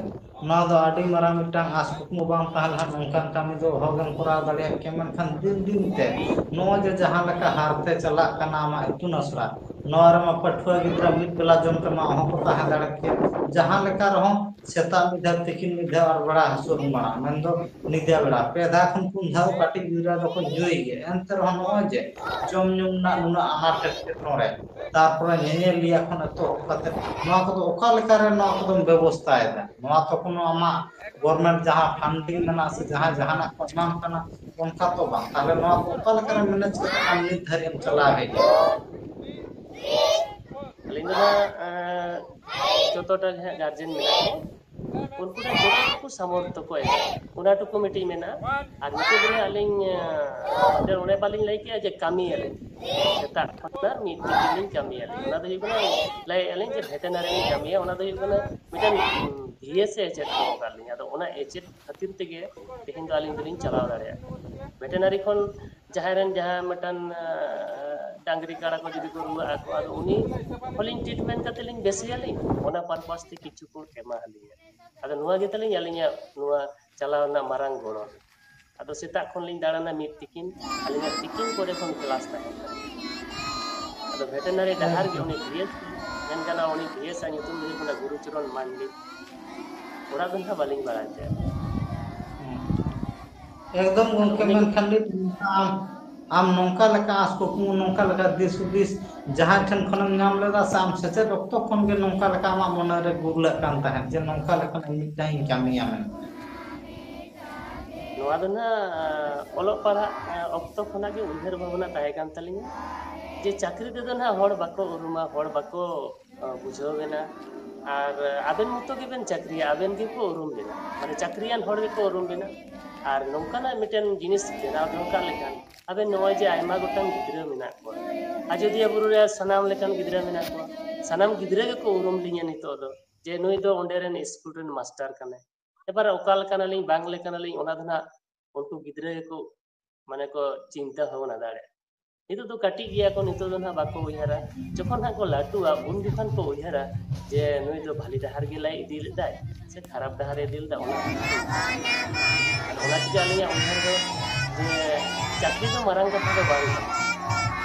ᱱᱚᱣᱟ ᱫᱚ ᱟᱹᱰᱤ ᱢᱟᱨᱟᱝ ᱢᱤᱫᱴᱟᱝ ᱟᱸᱥ ᱠᱩᱠᱢᱩ ᱵᱟᱝ ᱛᱟᱦᱮᱸ ᱞᱮᱱᱠᱷᱟᱱ ᱱᱚᱝᱠᱟᱱ ᱠᱟᱹᱢᱤ ᱫᱚ ᱚᱦᱚᱜᱮᱢ ᱠᱚᱨᱟᱣ ᱫᱟᱲᱮᱭᱟᱜ ᱠᱮᱭᱟ᱾ ᱢᱮᱱᱠᱷᱟᱱ ᱫᱤᱱ ᱫᱤᱱ ᱛᱮ ᱱᱚᱜᱼᱚᱭ ᱡᱮ ᱡᱟᱦᱟᱸ ᱞᱮᱠᱟ ᱦᱟᱨᱛᱮ ᱪᱟᱞᱟᱜ ᱠᱟᱱᱟ ᱟᱢᱟᱜ ᱤᱛᱩᱱ ᱟᱥᱲᱟ, ᱱᱚᱣᱟ ᱨᱮᱢᱟ ᱯᱟᱹᱴᱷᱩᱣᱟᱹ ᱜᱤᱫᱽᱨᱟᱹ ᱢᱤᱫ ᱵᱮᱞᱟ ᱡᱚᱢ ᱛᱮᱢᱟ ᱚᱦᱚ ᱠᱚ ᱛᱟᱦᱮᱸ ᱫᱟᱲᱮ ᱠᱮᱭᱟ᱾ ᱡᱟᱦᱟᱸ ᱞᱮᱠᱟ ᱨᱮᱦᱚᱸ ᱥᱮᱛᱟᱜ ᱢᱤᱫ ᱫᱷᱟᱣ, ᱛᱤᱠᱤᱱ ᱢᱤᱫ ᱫᱷᱟᱣ ᱟᱨ ᱵᱮᱲᱟ ᱦᱟᱹᱥᱩᱨ ᱢᱟᱲᱟᱝ, ᱢᱮᱱᱫᱚ ᱧᱤᱫᱟᱹ ᱵᱮᱲᱟ ᱯᱮ ᱫᱷᱟᱣ ᱠᱷᱚᱱ ᱯᱩᱱ ᱫᱷᱟᱣ ᱠᱟᱹᱴᱤᱡ ᱜᱤᱫᱽᱨᱟᱹ ᱫᱚᱠᱚ ᱧᱩᱭ ᱜᱮᱭᱟ᱾ ᱮᱱᱛᱮ ᱨᱮᱦᱚᱸ ᱱᱚᱜᱼᱚᱭ ᱡᱮ ᱡᱚᱢ ᱧᱩ ᱨᱮᱱᱟᱜ ᱱᱩᱱᱟᱹᱜ ᱟᱱᱟᱴ ᱮᱴᱠᱮᱴᱚᱬᱮ, ᱛᱟᱨᱯᱚᱨᱮ ᱧᱮᱧᱮᱞᱤᱭᱟᱹ ᱠᱷᱚᱱ ᱮᱛᱚᱦᱚᱵ ᱠᱟᱛᱮ ᱱᱚᱣᱟ ᱠᱚᱫᱚ ᱚᱠᱟ ᱞᱮᱠᱟᱨᱮ ᱱᱚᱣᱟ ᱠᱚᱫᱚᱢ ᱵᱮᱵᱚᱥᱛᱷᱟᱭᱮᱫᱟ? ᱱᱚᱣᱟ ᱛᱚ ᱠᱳᱱᱳ ᱟᱢᱟᱜ ᱜᱚᱵᱷᱚᱨᱱᱢᱮᱱᱴ ᱡᱟᱦᱟᱸ ᱯᱷᱟᱱᱰᱤᱝ ᱢᱮᱱᱟᱜᱼᱟ ᱥᱮ ᱡᱟᱦᱟᱸ ᱡᱟᱦᱟᱱᱟᱜ ᱠᱚ ᱮᱢᱟᱢ ᱠᱟᱱᱟ, ᱚᱱᱠᱟ ᱛᱚ ᱵᱟᱝ᱾ ᱛᱟᱦᱞᱮ ᱱᱚᱣᱟ ᱠᱚ ᱚᱠᱟ ᱞᱮᱠᱟᱨᱮ ᱢᱮᱱᱮᱡᱽ ᱠᱟᱛᱮ ᱟᱢ ᱱᱤᱛ ᱫᱷᱟᱹᱨᱤᱡ ᱮᱢ ᱪᱟᱞᱟᱣ ᱦᱮᱡ ᱮᱱᱟ? ᱟᱹᱞᱤᱧ ᱫᱚ ᱱᱟᱜ, ᱮᱸ, ᱡᱚᱛᱚᱴᱟ ᱜᱮ ᱦᱟᱸᱜ ᱜᱟᱨᱡᱮᱱ ᱢᱮᱱᱟᱜ ᱠᱚᱣᱟ, ᱩᱱᱠᱩ ᱫᱚ ᱡᱚᱛᱚ ᱴᱩᱠᱩ ᱥᱟᱢᱚᱨᱛᱷᱚ ᱠᱚ ᱮᱢᱟ᱾ ᱚᱱᱟ ᱴᱩᱠᱩ ᱢᱤᱫᱴᱤᱡ ᱢᱮᱱᱟᱜᱼᱟ᱾ ᱟᱨ ᱱᱤᱛᱚᱜ ᱫᱚ ᱟᱹᱞᱤᱧ, ᱮᱸ, ᱚᱱᱮ ᱵᱟᱹᱞᱤᱧ ᱞᱟᱹᱭ ᱠᱮᱜᱼᱟ ᱡᱮ ᱠᱟᱹᱢᱤᱭᱟᱞᱤᱧ, ᱥᱮᱛᱟᱜ ᱠᱷᱚᱱᱟᱜ ᱢᱤᱫ ᱛᱤᱠᱤᱱ ᱞᱤᱧ ᱠᱟᱹᱢᱤᱭᱟᱞᱤᱧ᱾ ᱚᱱᱟ ᱫᱚ ᱦᱩᱭᱩᱜ ᱠᱟᱱᱟ, ᱞᱟᱹᱭᱮᱫᱼᱟ ᱞᱤᱧ ᱡᱮ ᱵᱷᱮᱴᱮᱱᱟᱨᱤ ᱞᱤᱧ ᱠᱟᱹᱢᱤᱭᱟ᱾ ᱚᱱᱟ ᱫᱚ ᱦᱩᱭᱩᱜ ᱠᱟᱱᱟ ᱢᱤᱫᱴᱮᱱ, ᱩᱸ, ᱵᱷᱤ ᱮᱥ ᱮ ᱮᱪᱮᱫ ᱠᱚ ᱟᱠᱟᱫ ᱞᱤᱧᱟ᱾ ᱟᱫᱚ ᱚᱱᱟ ᱮᱪᱮᱫ ᱠᱷᱟᱹᱛᱤᱨ ᱛᱮᱜᱮ ᱛᱮᱦᱮᱧ ᱫᱚ ᱟᱹᱞᱤᱧ ᱫᱚᱞᱤᱧ ᱪᱟᱞᱟᱣ ᱫᱟᱲᱮᱭᱟᱜ ᱠᱟᱱᱟ᱾ ᱵᱷᱮᱴᱮᱱᱟᱨᱤ ᱠᱷᱚᱱ ᱡᱟᱦᱟᱸᱭ ᱨᱮᱱ ᱡᱟᱦᱟᱸ ᱢᱤᱫᱴᱟᱝ, ᱟᱸ, ᱰᱟᱝᱨᱤ ᱠᱟᱲᱟ ᱠᱚ ᱡᱩᱫᱤ ᱠᱚ ᱨᱩᱣᱟᱹᱜ ᱟᱠᱚ, ᱟᱫᱚ ᱩᱱᱤ ᱦᱚᱸᱞᱤᱧ ᱴᱨᱤᱴᱢᱮᱱᱴ ᱠᱟᱛᱮ ᱞᱤᱧ ᱵᱮᱥᱮᱭᱟᱞᱤᱧ, ᱚᱱᱟ ᱯᱟᱨᱯᱟᱥ ᱛᱮ ᱠᱤᱪᱷᱩ ᱠᱚ ᱮᱢᱟ ᱟᱹᱞᱤᱧᱟ᱾ ᱟᱫᱚ ᱱᱚᱣᱟ ᱜᱮ ᱛᱟᱞᱤᱧ ᱟᱹᱞᱤᱧᱟᱜ ᱱᱚᱣᱟ ᱪᱟᱞᱟᱣ ᱨᱮᱱᱟᱜ ᱢᱟᱨᱟᱝ ᱜᱚᱲᱚ᱾ ᱟᱫᱚ ᱥᱮᱛᱟᱜ ᱠᱷᱚᱱ ᱞᱤᱧ ᱫᱟᱬᱟᱱᱟ ᱢᱤᱫ ᱛᱤᱠᱤᱱ, ᱟᱹᱞᱤᱧᱟᱜ ᱛᱤᱠᱤᱱ ᱠᱚᱨᱮ ᱠᱷᱚᱱ ᱠᱞᱟᱥ ᱛᱟᱦᱮᱱ ᱛᱟᱹᱞᱤᱧᱟ᱾ ᱟᱫᱚ ᱵᱷᱮᱴᱮᱱᱟᱨᱤ ᱰᱟᱦᱟᱨ ᱜᱮ ᱩᱱᱤ ᱵᱷᱤ ᱮᱥ ᱢᱮᱱ ᱜᱟᱱᱚᱜᱼᱟ, ᱩᱱᱤ ᱵᱷᱤ ᱮᱥ ᱟᱜ ᱧᱩᱛᱩᱢ ᱫᱚ ᱦᱩᱭᱩᱜ ᱠᱟᱱᱟ ᱜᱩᱨᱩᱪᱚᱨᱚᱱ ᱢᱟᱱᱰᱤ᱾ ᱚᱲᱟᱜ ᱫᱚ ᱱᱟᱦᱟᱜ ᱵᱟᱹᱞᱤᱧ ᱵᱟᱲᱟᱭ ᱛᱟᱦᱮᱸᱫ᱾ ᱮᱠᱫᱚᱢ ᱜᱚᱢᱠᱮ, ᱢᱮᱱᱠᱷᱟᱱ ᱱᱤᱛ ᱟᱢ, ᱟᱢ ᱱᱚᱝᱠᱟ ᱞᱮᱠᱟ ᱟᱸᱥ ᱠᱩᱠᱢᱩ, ᱱᱚᱝᱠᱟ ᱞᱮᱠᱟ ᱫᱤᱥ ᱦᱩᱫᱤᱥ ᱡᱟᱦᱟᱸᱭ ᱴᱷᱮᱱ ᱠᱷᱚᱱᱮᱢ ᱧᱟᱢ ᱞᱮᱫᱟ ᱥᱮ ᱟᱢ ᱥᱮᱪᱮᱫ ᱚᱠᱛᱚ ᱠᱷᱚᱱ ᱜᱮ ᱱᱚᱝᱠᱟ ᱞᱮᱠᱟ ᱟᱢᱟᱜ ᱢᱚᱱᱮ ᱨᱮ ᱜᱩᱨᱞᱟᱹᱜ ᱠᱟᱱ ᱛᱟᱦᱮᱸᱫ ᱡᱮ ᱱᱚᱝᱠᱟ ᱞᱮᱠᱟᱱᱟᱜ ᱢᱤᱫᱴᱟᱝ ᱤᱧ ᱠᱟᱹᱢᱤᱭᱟ ᱢᱮᱱᱛᱮ? ᱱᱚᱣᱟ ᱫᱚ ᱱᱟᱦᱟᱜ ᱚᱞᱚᱜ ᱯᱟᱲᱦᱟᱜ ᱚᱠᱛᱚ ᱠᱷᱚᱱᱟᱜ ᱜᱮ ᱩᱭᱦᱟᱹᱨ ᱵᱷᱟᱵᱽᱱᱟ ᱛᱟᱦᱮᱸ ᱠᱟᱱ ᱛᱟᱹᱞᱤᱧᱟ ᱡᱮ ᱪᱟᱹᱠᱨᱤ ᱛᱮᱫᱚ ᱱᱟᱦᱟᱜ ᱦᱚᱲ ᱵᱟᱠᱚ ᱩᱨᱩᱢᱟ, ᱦᱚᱲ ᱵᱟᱠᱚ ᱵᱩᱡᱷᱟᱹᱣ ᱵᱮᱱᱟ᱾ ᱟᱨ ᱟᱵᱮᱱ ᱢᱚᱛᱚ ᱜᱮᱵᱮᱱ ᱪᱟᱹᱠᱨᱤᱭᱟ, ᱟᱵᱮᱱ ᱜᱮᱠᱚ ᱩᱨᱩᱢ ᱵᱮᱱᱟ, ᱢᱟᱱᱮ ᱪᱟᱹᱠᱨᱤᱭᱟᱱ ᱦᱚᱲ ᱜᱮᱠᱚ ᱩᱨᱩᱢ ᱵᱮᱱᱟ᱾ ᱟᱨ ᱱᱚᱝᱠᱟᱱᱟᱜ ᱢᱤᱫᱴᱮᱱ ᱡᱤᱱᱤᱥ ᱵᱮᱱᱟᱣ ᱫᱚᱦᱚ ᱠᱟᱜ ᱞᱮᱠᱷᱟᱱ ᱟᱵᱮᱱ ᱱᱚᱜᱼᱚᱭ ᱡᱮ ᱟᱭᱢᱟ ᱜᱚᱴᱟᱝ ᱜᱤᱫᱽᱨᱟᱹ ᱢᱮᱱᱟᱜ ᱠᱚᱣᱟ, ᱟᱡᱚᱫᱤᱭᱟᱹ ᱵᱩᱨᱩ ᱨᱮ ᱥᱟᱱᱟᱢ ᱞᱮᱠᱟᱱ ᱜᱤᱫᱽᱨᱟᱹ ᱢᱮᱱᱟᱜ ᱠᱚᱣᱟ, ᱥᱟᱱᱟᱢ ᱜᱤᱫᱽᱨᱟᱹ ᱜᱮᱠᱚ ᱩᱨᱩᱢ ᱞᱤᱧᱟ ᱱᱤᱛᱚᱜ ᱫᱚ ᱡᱮ ᱱᱩᱭ ᱫᱚ ᱚᱸᱰᱮ ᱨᱮᱱ ᱥᱠᱩᱞ ᱨᱮᱱ ᱢᱟᱥᱴᱟᱨ ᱠᱟᱱᱟᱭ᱾ ᱮᱵᱟᱨ ᱚᱠᱟ ᱞᱮᱠᱟᱱᱟᱞᱤᱧ ᱵᱟᱝ ᱞᱮᱠᱟᱱᱟᱞᱤᱧ ᱚᱱᱟ ᱫᱚ ᱱᱟᱜ ᱩᱱᱠᱩ ᱜᱤᱫᱽᱨᱟᱹ ᱜᱮᱠᱚ ᱢᱟᱱᱮ ᱠᱚ ᱪᱤᱱᱛᱟᱹ ᱵᱷᱟᱵᱽᱱᱟ ᱫᱟᱲᱮᱭᱟᱜᱼᱟ᱾ ᱱᱤᱛᱚᱜ ᱫᱚ ᱠᱟᱹᱴᱤᱡ ᱜᱮᱭᱟ ᱠᱚ, ᱱᱤᱛᱚᱜ ᱫᱚ ᱱᱟᱜ ᱵᱟᱠᱚ ᱩᱭᱦᱟᱹᱨᱟ᱾ ᱡᱚᱠᱷᱚᱱ ᱦᱟᱸᱜ ᱠᱚ ᱞᱟᱹᱴᱩᱜᱼᱟ ᱩᱱ ᱡᱚᱠᱷᱚᱱ ᱠᱚ ᱩᱭᱦᱟᱹᱨᱟ ᱡᱮ ᱱᱩᱭ ᱫᱚ ᱵᱷᱟᱞᱤ ᱰᱟᱦᱟᱨ ᱜᱮ ᱞᱟᱭ ᱤᱫᱤ ᱞᱮᱫᱟᱭ ᱥᱮ ᱠᱷᱟᱨᱟᱯ ᱰᱟᱦᱟᱨ ᱮ ᱤᱫᱤ ᱞᱮᱫᱟ, ᱚᱱᱟ ᱠᱷᱟᱹᱛᱤᱨ ᱛᱮ᱾ ᱟᱫᱚ ᱚᱱᱟ ᱪᱤᱠᱟᱹ ᱟᱹᱞᱤᱧᱟᱜ ᱩᱭᱦᱟᱹᱨ ᱫᱚ ᱡᱮ ᱪᱟᱹᱠᱨᱤ ᱫᱚ ᱢᱟᱨᱟᱝ ᱠᱟᱛᱷᱟ ᱫᱚ ᱵᱟᱝ ᱠᱟᱱᱟ᱾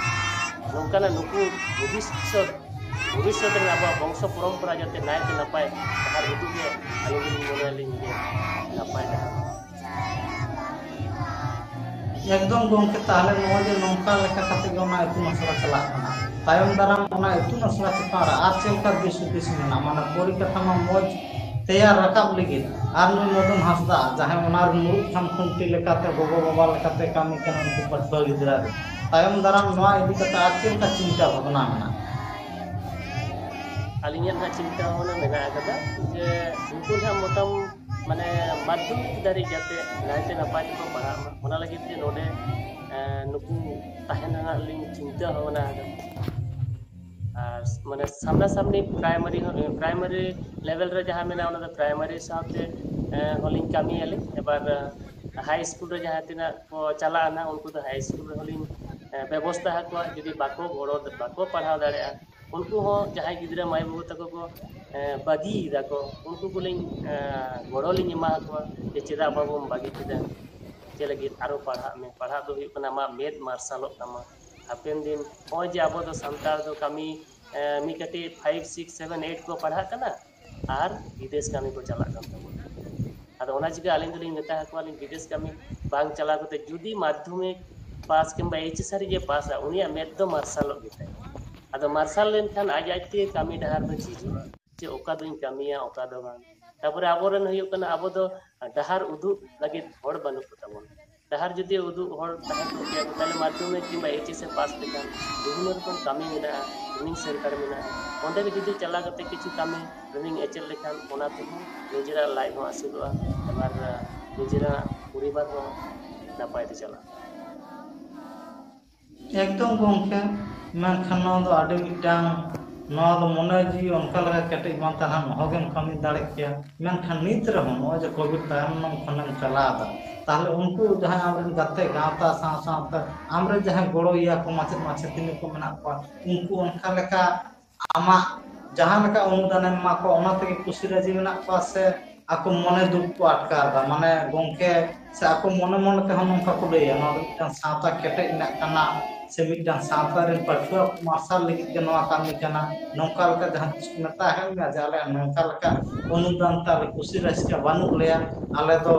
ᱱᱚᱝᱠᱟᱱᱟᱜ ᱱᱩᱠᱩ ᱵᱷᱚᱵᱤᱥᱥᱚᱛ, ᱵᱷᱚᱵᱤᱥᱥᱚᱛ ᱨᱮ ᱟᱵᱚᱣᱟᱜ ᱵᱚᱝᱥᱚ ᱯᱚᱨᱚᱢᱯᱚᱨᱟ ᱡᱟᱛᱮ ᱱᱟᱭᱛᱮ ᱱᱟᱯᱟᱭ ᱰᱟᱦᱟᱨ ᱩᱫᱩᱜ ᱜᱮ ᱟᱹᱞᱤᱧ ᱫᱚᱞᱤᱧ ᱢᱚᱱᱮᱭᱟᱞᱤᱧ ᱡᱮ ᱱᱟᱯᱟᱭ ᱰᱟᱦᱟᱨ᱾ ᱮᱠᱫᱚᱢ ᱜᱚᱢᱠᱮ, ᱛᱟᱦᱚᱞᱮ ᱱᱚᱜᱼᱚᱭ ᱡᱮ ᱱᱚᱝᱠᱟ ᱞᱮᱠᱟ ᱠᱟᱛᱮ ᱜᱮ ᱚᱱᱟ ᱤᱛᱩᱱ ᱟᱥᱲᱟ ᱪᱟᱞᱟᱜ ᱠᱟᱱᱟ, ᱛᱟᱭᱚᱢ ᱫᱟᱨᱟᱢ ᱚᱱᱟ ᱤᱛᱩᱱ ᱟᱥᱲᱟ ᱪᱮᱛᱟᱱ ᱨᱮ ᱟᱨ ᱪᱮᱫ ᱞᱮᱠᱟ ᱫᱤᱥ ᱦᱩᱫᱤᱥ ᱢᱮᱱᱟᱜᱼᱟ? ᱢᱟᱱᱮ ᱯᱚᱨᱤᱠᱟᱴᱷᱟᱢᱳ ᱢᱚᱡᱽ ᱛᱮᱭᱟᱨ ᱨᱟᱠᱟᱵ ᱞᱟᱹᱜᱤᱫ ᱟᱨ ᱱᱩᱭ ᱢᱚᱫᱚᱱ ᱦᱟᱸᱥᱫᱟ ᱡᱟᱦᱟᱸᱭ ᱚᱱᱟ ᱨᱮ ᱢᱩᱲᱩᱫ ᱠᱷᱟᱢ ᱠᱷᱩᱱᱴᱤ ᱞᱮᱠᱟᱛᱮ ᱜᱚᱜᱚ ᱵᱟᱵᱟ ᱞᱮᱠᱟᱛᱮ ᱠᱟᱹᱢᱤ ᱠᱟᱱᱟ ᱩᱱᱠᱩ ᱯᱟᱹᱴᱷᱩᱣᱟᱹ ᱜᱤᱫᱽᱨᱟᱹ ᱨᱮ, ᱛᱟᱭᱚᱢ ᱫᱟᱨᱟᱢ ᱱᱚᱣᱟ ᱤᱫᱤ ᱠᱟᱛᱮ ᱟᱨ ᱪᱮᱫ ᱞᱮᱠᱟ ᱪᱤᱱᱛᱟᱹ ᱵᱷᱟᱵᱽᱱᱟ ᱢᱮᱱᱟᱜᱼᱟ? ᱟᱹᱞᱤᱧᱟᱜ ᱱᱟᱦᱟᱜ ᱪᱤᱱᱛᱟᱹ ᱵᱷᱟᱵᱽᱱᱟ ᱢᱮᱱᱟᱜ ᱟᱠᱟᱫᱟ ᱡᱮ ᱩᱱᱠᱩ ᱱᱟᱦᱟᱜ ᱢᱚᱴᱟᱢ-, ᱢᱟᱱᱮ ᱢᱟᱫᱽᱫᱷᱚᱢᱤᱠ ᱫᱷᱟᱹᱨᱤᱡ ᱡᱟᱛᱮ ᱱᱟᱭᱛᱮ ᱱᱟᱯᱟᱭ ᱛᱮᱠᱚ ᱯᱟᱲᱦᱟᱜ ᱢᱟ, ᱚᱱᱟ ᱞᱟᱹᱜᱤᱫ ᱛᱮ ᱱᱚᱰᱮ, ᱮᱸ, ᱱᱩᱠᱩ ᱛᱟᱦᱮᱱ ᱨᱮᱱᱟᱜ ᱞᱤᱧ ᱪᱤᱱᱛᱟᱹ ᱵᱷᱟᱵᱽᱱᱟ ᱟᱠᱟᱫᱟ᱾ ᱟᱨ ᱢᱟᱱᱮ ᱥᱟᱢᱱᱟ ᱥᱟᱢᱱᱤ ᱯᱨᱟᱭᱢᱟᱨᱤ ᱦᱚᱸ, ᱯᱨᱟᱭᱢᱟᱨᱤ ᱞᱮᱵᱮᱞ ᱨᱮ ᱡᱟᱦᱟᱸ ᱢᱮᱱᱟᱜᱼᱟ, ᱚᱱᱟ ᱫᱚ ᱯᱨᱟᱭᱢᱟᱨᱤ ᱥᱟᱶᱛᱮ, ᱮᱸ, ᱦᱚᱸᱞᱤᱧ ᱠᱟᱹᱢᱤᱭᱟᱞᱤᱧ᱾ ᱮᱵᱟᱨ, ᱮᱸ, ᱦᱟᱭ ᱥᱠᱩᱞ ᱨᱮ ᱡᱟᱦᱟᱸ ᱛᱤᱱᱟᱹᱜ ᱠᱚ ᱪᱟᱞᱟᱜᱼᱟ ᱱᱟᱦᱟᱜ, ᱩᱱᱠᱩ ᱫᱚ ᱦᱟᱭ ᱥᱠᱩᱞ ᱨᱮᱦᱚᱸ ᱞᱤᱧ, ᱮᱸ, ᱵᱮᱵᱚᱥᱛᱷᱟ ᱟᱠᱚᱣᱟ᱾ ᱡᱩᱫᱤ ᱵᱟᱠᱚ ᱜᱚᱲᱚ, ᱵᱟᱠᱚ ᱯᱟᱲᱦᱟᱣ ᱫᱟᱲᱮᱭᱟᱜᱼᱟ, ᱩᱱᱠᱩ ᱦᱚᱸ ᱡᱟᱦᱟᱸᱭ ᱜᱤᱫᱽᱨᱟᱹ ᱢᱟᱹᱭ ᱵᱟᱹᱵᱩ ᱛᱟᱠᱚ ᱠᱚ, ᱮᱸ, ᱵᱟᱹᱜᱤᱭᱮᱫᱟ ᱠᱚ, ᱩᱱᱠᱩ ᱠᱚᱞᱤᱧ, ᱮᱸ, ᱜᱚᱲᱚ ᱞᱤᱧ ᱮᱢᱟ ᱠᱚᱣᱟ ᱡᱮ ᱪᱮᱫᱟᱜ ᱵᱟᱹᱵᱩᱢ ᱵᱟᱹᱜᱤ ᱠᱮᱫᱟ, ᱪᱮᱫ ᱞᱟᱹᱜᱤᱫ? ᱟᱨᱚ ᱯᱟᱲᱦᱟᱜ ᱢᱮ, ᱯᱟᱲᱦᱟᱜ ᱫᱚ ᱦᱩᱭᱩᱜ ᱠᱟᱱᱟ ᱟᱢᱟᱜ ᱢᱮᱫ ᱢᱟᱨᱥᱟᱞᱚᱜ ᱛᱟᱢᱟ ᱦᱟᱯᱮᱱ ᱫᱤᱱ᱾ ᱱᱚᱜᱼᱚᱭ ᱡᱮ ᱟᱵᱚ ᱫᱚ ᱥᱟᱱᱛᱟᱲ ᱫᱚ ᱠᱟᱹᱢᱤ, ᱮᱸ, ᱢᱤᱫ ᱠᱟᱹᱴᱤᱡ five, six, seven, eight ᱠᱚ ᱯᱟᱲᱦᱟᱜ ᱠᱟᱱᱟ ᱟᱨ ᱵᱤᱫᱮᱥ ᱠᱟᱹᱢᱤ ᱠᱚ ᱪᱟᱞᱟᱜ ᱠᱟᱱ ᱛᱟᱵᱚᱱᱟ᱾ ᱟᱫᱚ ᱚᱱᱟ ᱪᱤᱠᱟᱹ ᱟᱹᱞᱤᱧ ᱫᱚᱞᱤᱧ ᱢᱮᱛᱟ ᱟᱠᱚᱣᱟᱞᱤᱧ, ᱵᱤᱫᱮᱥ ᱠᱟᱹᱢᱤ ᱵᱟᱝ ᱪᱟᱞᱟᱣ ᱠᱟᱛᱮ ᱡᱩᱫᱤ ᱢᱟᱫᱽᱫᱷᱚᱢᱤᱠ ᱯᱟᱥ ᱠᱤᱝᱵᱟ ᱮᱭᱤᱪ ᱮᱥ ᱦᱟᱹᱨᱤᱡ ᱮ ᱯᱟᱥᱟ, ᱩᱱᱤᱭᱟᱜ ᱢᱮᱫ ᱫᱚ ᱢᱟᱨᱥᱟᱞᱚᱜ ᱜᱮᱛᱟᱭᱟ᱾ ᱟᱫᱚ ᱢᱟᱨᱥᱟᱞ ᱞᱮᱱᱠᱷᱟᱱ ᱟᱡ ᱟᱡᱛᱮ ᱠᱟᱹᱢᱤ ᱰᱟᱦᱟᱨ ᱫᱚ ᱡᱷᱤᱡᱚᱜᱼᱟ, ᱡᱮ ᱚᱠᱟ ᱫᱚᱧ ᱠᱟᱹᱢᱤᱭᱟ, ᱚᱠᱟ ᱫᱚ ᱵᱟᱝ᱾ ᱛᱟᱯᱚᱨᱮ ᱟᱵᱚᱨᱮᱱ ᱦᱩᱭᱩᱜ ᱠᱟᱱᱟ, ᱟᱵᱚ ᱫᱚ ᱰᱟᱦᱟᱨ ᱩᱫᱩᱜ ᱞᱟᱹᱜᱤᱫ ᱦᱚᱲ ᱵᱟᱹᱱᱩᱜ ᱠᱚ ᱛᱟᱵᱚᱱᱟ᱾ ᱰᱟᱦᱟᱨ ᱡᱩᱫᱤ ᱩᱫᱩᱜ ᱦᱚᱲ ᱛᱟᱦᱮᱸ ᱠᱚᱜ ᱜᱮᱭᱟ, ᱛᱟᱦᱞᱮ ᱢᱟᱫᱽᱫᱷᱚᱢᱤᱠ ᱠᱤᱝᱵᱟ ᱮᱭᱤᱪ ᱮᱥ ᱮ ᱯᱟᱥ ᱞᱮᱠᱷᱟᱱ ᱵᱤᱵᱷᱤᱱᱱᱚ ᱨᱚᱠᱚᱢ ᱠᱟᱹᱢᱤ ᱢᱮᱱᱟᱜᱼᱟ, training center ᱢᱮᱱᱟᱜᱼᱟ, ᱚᱸᱰᱮ ᱜᱮ ᱡᱩᱫᱤ ᱪᱟᱞᱟᱣ ᱠᱟᱛᱮ ᱠᱤᱪᱷᱩ ᱠᱟᱹᱢᱤ training ᱮ ᱪᱮᱫ ᱞᱮᱠᱷᱟᱱ ᱚᱱᱟ ᱛᱮᱦᱚᱸ ᱱᱤᱡᱮᱨᱟᱜ ᱞᱟᱡ ᱦᱚᱸ ᱟᱹᱥᱩᱞᱚᱜᱼᱟ, ᱟᱵᱟᱨ ᱱᱤᱡᱮᱨᱟᱜ ᱯᱚᱨᱤᱵᱟᱨ ᱦᱚᱸ ᱱᱟᱯᱟᱭ ᱛᱮ ᱪᱟᱞᱟᱜᱼᱟ᱾ ᱮᱠᱫᱚᱢ ᱜᱚᱢᱠᱮ, ᱢᱮᱱᱠᱷᱟᱱ ᱱᱚᱣᱟ ᱫᱚ ᱟᱹᱰᱤ ᱢᱤᱫᱴᱟᱝ, ᱱᱚᱣᱟ ᱫᱚ ᱢᱚᱱᱮ ᱡᱤᱣᱤ ᱚᱱᱠᱟ ᱞᱮᱠᱟ ᱠᱮᱴᱮᱡ ᱵᱟᱝ ᱛᱟᱦᱮᱱ ᱚᱦᱚᱜᱮᱢ ᱠᱟᱹᱢᱤ ᱫᱟᱲᱮ ᱠᱮᱭᱟ᱾ ᱢᱮᱱᱠᱷᱟᱱ ᱱᱤᱛ ᱨᱮᱦᱚᱸ ᱱᱚᱜᱼᱚᱭ ᱡᱮ ᱠᱳᱵᱷᱤᱰ ᱛᱟᱭᱚᱢ ᱠᱷᱚᱱᱮᱢ ᱪᱟᱞᱟᱣ ᱮᱫᱟ, ᱛᱟᱦᱚᱞᱮ ᱩᱱᱠᱩ ᱡᱟᱦᱟᱸᱭ ᱟᱢᱨᱮᱱ ᱜᱟᱛᱮ ᱜᱟᱶᱛᱟ ᱥᱟᱶ ᱥᱟᱶᱛᱮ ᱟᱢᱨᱮ ᱡᱟᱦᱟᱸᱭ ᱜᱚᱲᱚᱭᱟ ᱠᱚ ᱢᱟᱪᱮᱫ ᱢᱟᱪᱮᱛᱟᱹᱱᱤ ᱠᱚ ᱢᱮᱱᱟᱜ ᱠᱚᱣᱟ, ᱩᱱᱠᱩ ᱚᱱᱠᱟ ᱞᱮᱠᱟ ᱟᱢᱟᱜ ᱡᱟᱦᱟᱸ ᱞᱮᱠᱟ ᱚᱱᱩᱫᱟᱱᱮᱢ ᱮᱢᱟ ᱠᱚᱣᱟ ᱚᱱᱟ ᱛᱮᱜᱮ ᱠᱩᱥᱤ ᱨᱟᱹᱡᱤ ᱢᱮᱱᱟᱜ ᱠᱚᱣᱟ ᱥᱮ ᱟᱠᱚ ᱢᱚᱱᱮ ᱫᱩᱠ ᱠᱚ ᱟᱴᱠᱟᱨ ᱮᱫᱟ? ᱢᱟᱱᱮ ᱜᱚᱢᱠᱮ, ᱥᱮ ᱟᱠᱚ ᱢᱚᱱᱮ ᱢᱚᱱᱮ ᱛᱮᱦᱚᱸ ᱱᱚᱝᱠᱟ ᱠᱚ ᱞᱟᱹᱭᱟ, ᱱᱚᱣᱟ ᱫᱚ ᱢᱤᱫᱴᱟᱝ ᱥᱟᱶᱛᱟ ᱠᱮᱴᱮᱡ ᱨᱮᱱᱟᱜ ᱠᱟᱱᱟ, ᱥᱮ ᱢᱤᱫᱴᱟᱝ ᱥᱟᱶᱛᱟ ᱨᱮᱱ ᱯᱟᱹᱴᱷᱩᱣᱟᱹ ᱢᱟᱨᱥᱟᱞ ᱞᱟᱹᱜᱤᱫ ᱜᱮ ᱱᱚᱣᱟ ᱠᱟᱹᱢᱤ ᱠᱟᱱᱟ, ᱱᱚᱝᱠᱟ ᱞᱮᱠᱟ ᱡᱟᱦᱟᱸ ᱛᱤᱥ ᱠᱚ ᱢᱮᱛᱟ ᱟᱠᱟᱫ ᱢᱮᱭᱟ ᱡᱮ ᱟᱞᱮ ᱱᱚᱝᱠᱟ ᱞᱮᱠᱟ ᱚᱱᱩᱫᱟᱱ ᱛᱮ ᱟᱞᱮ ᱠᱩᱥᱤ ᱨᱟᱹᱥᱠᱟᱹ ᱵᱟᱹᱱᱩᱜ ᱞᱮᱭᱟ, ᱟᱞᱮ ᱫᱚ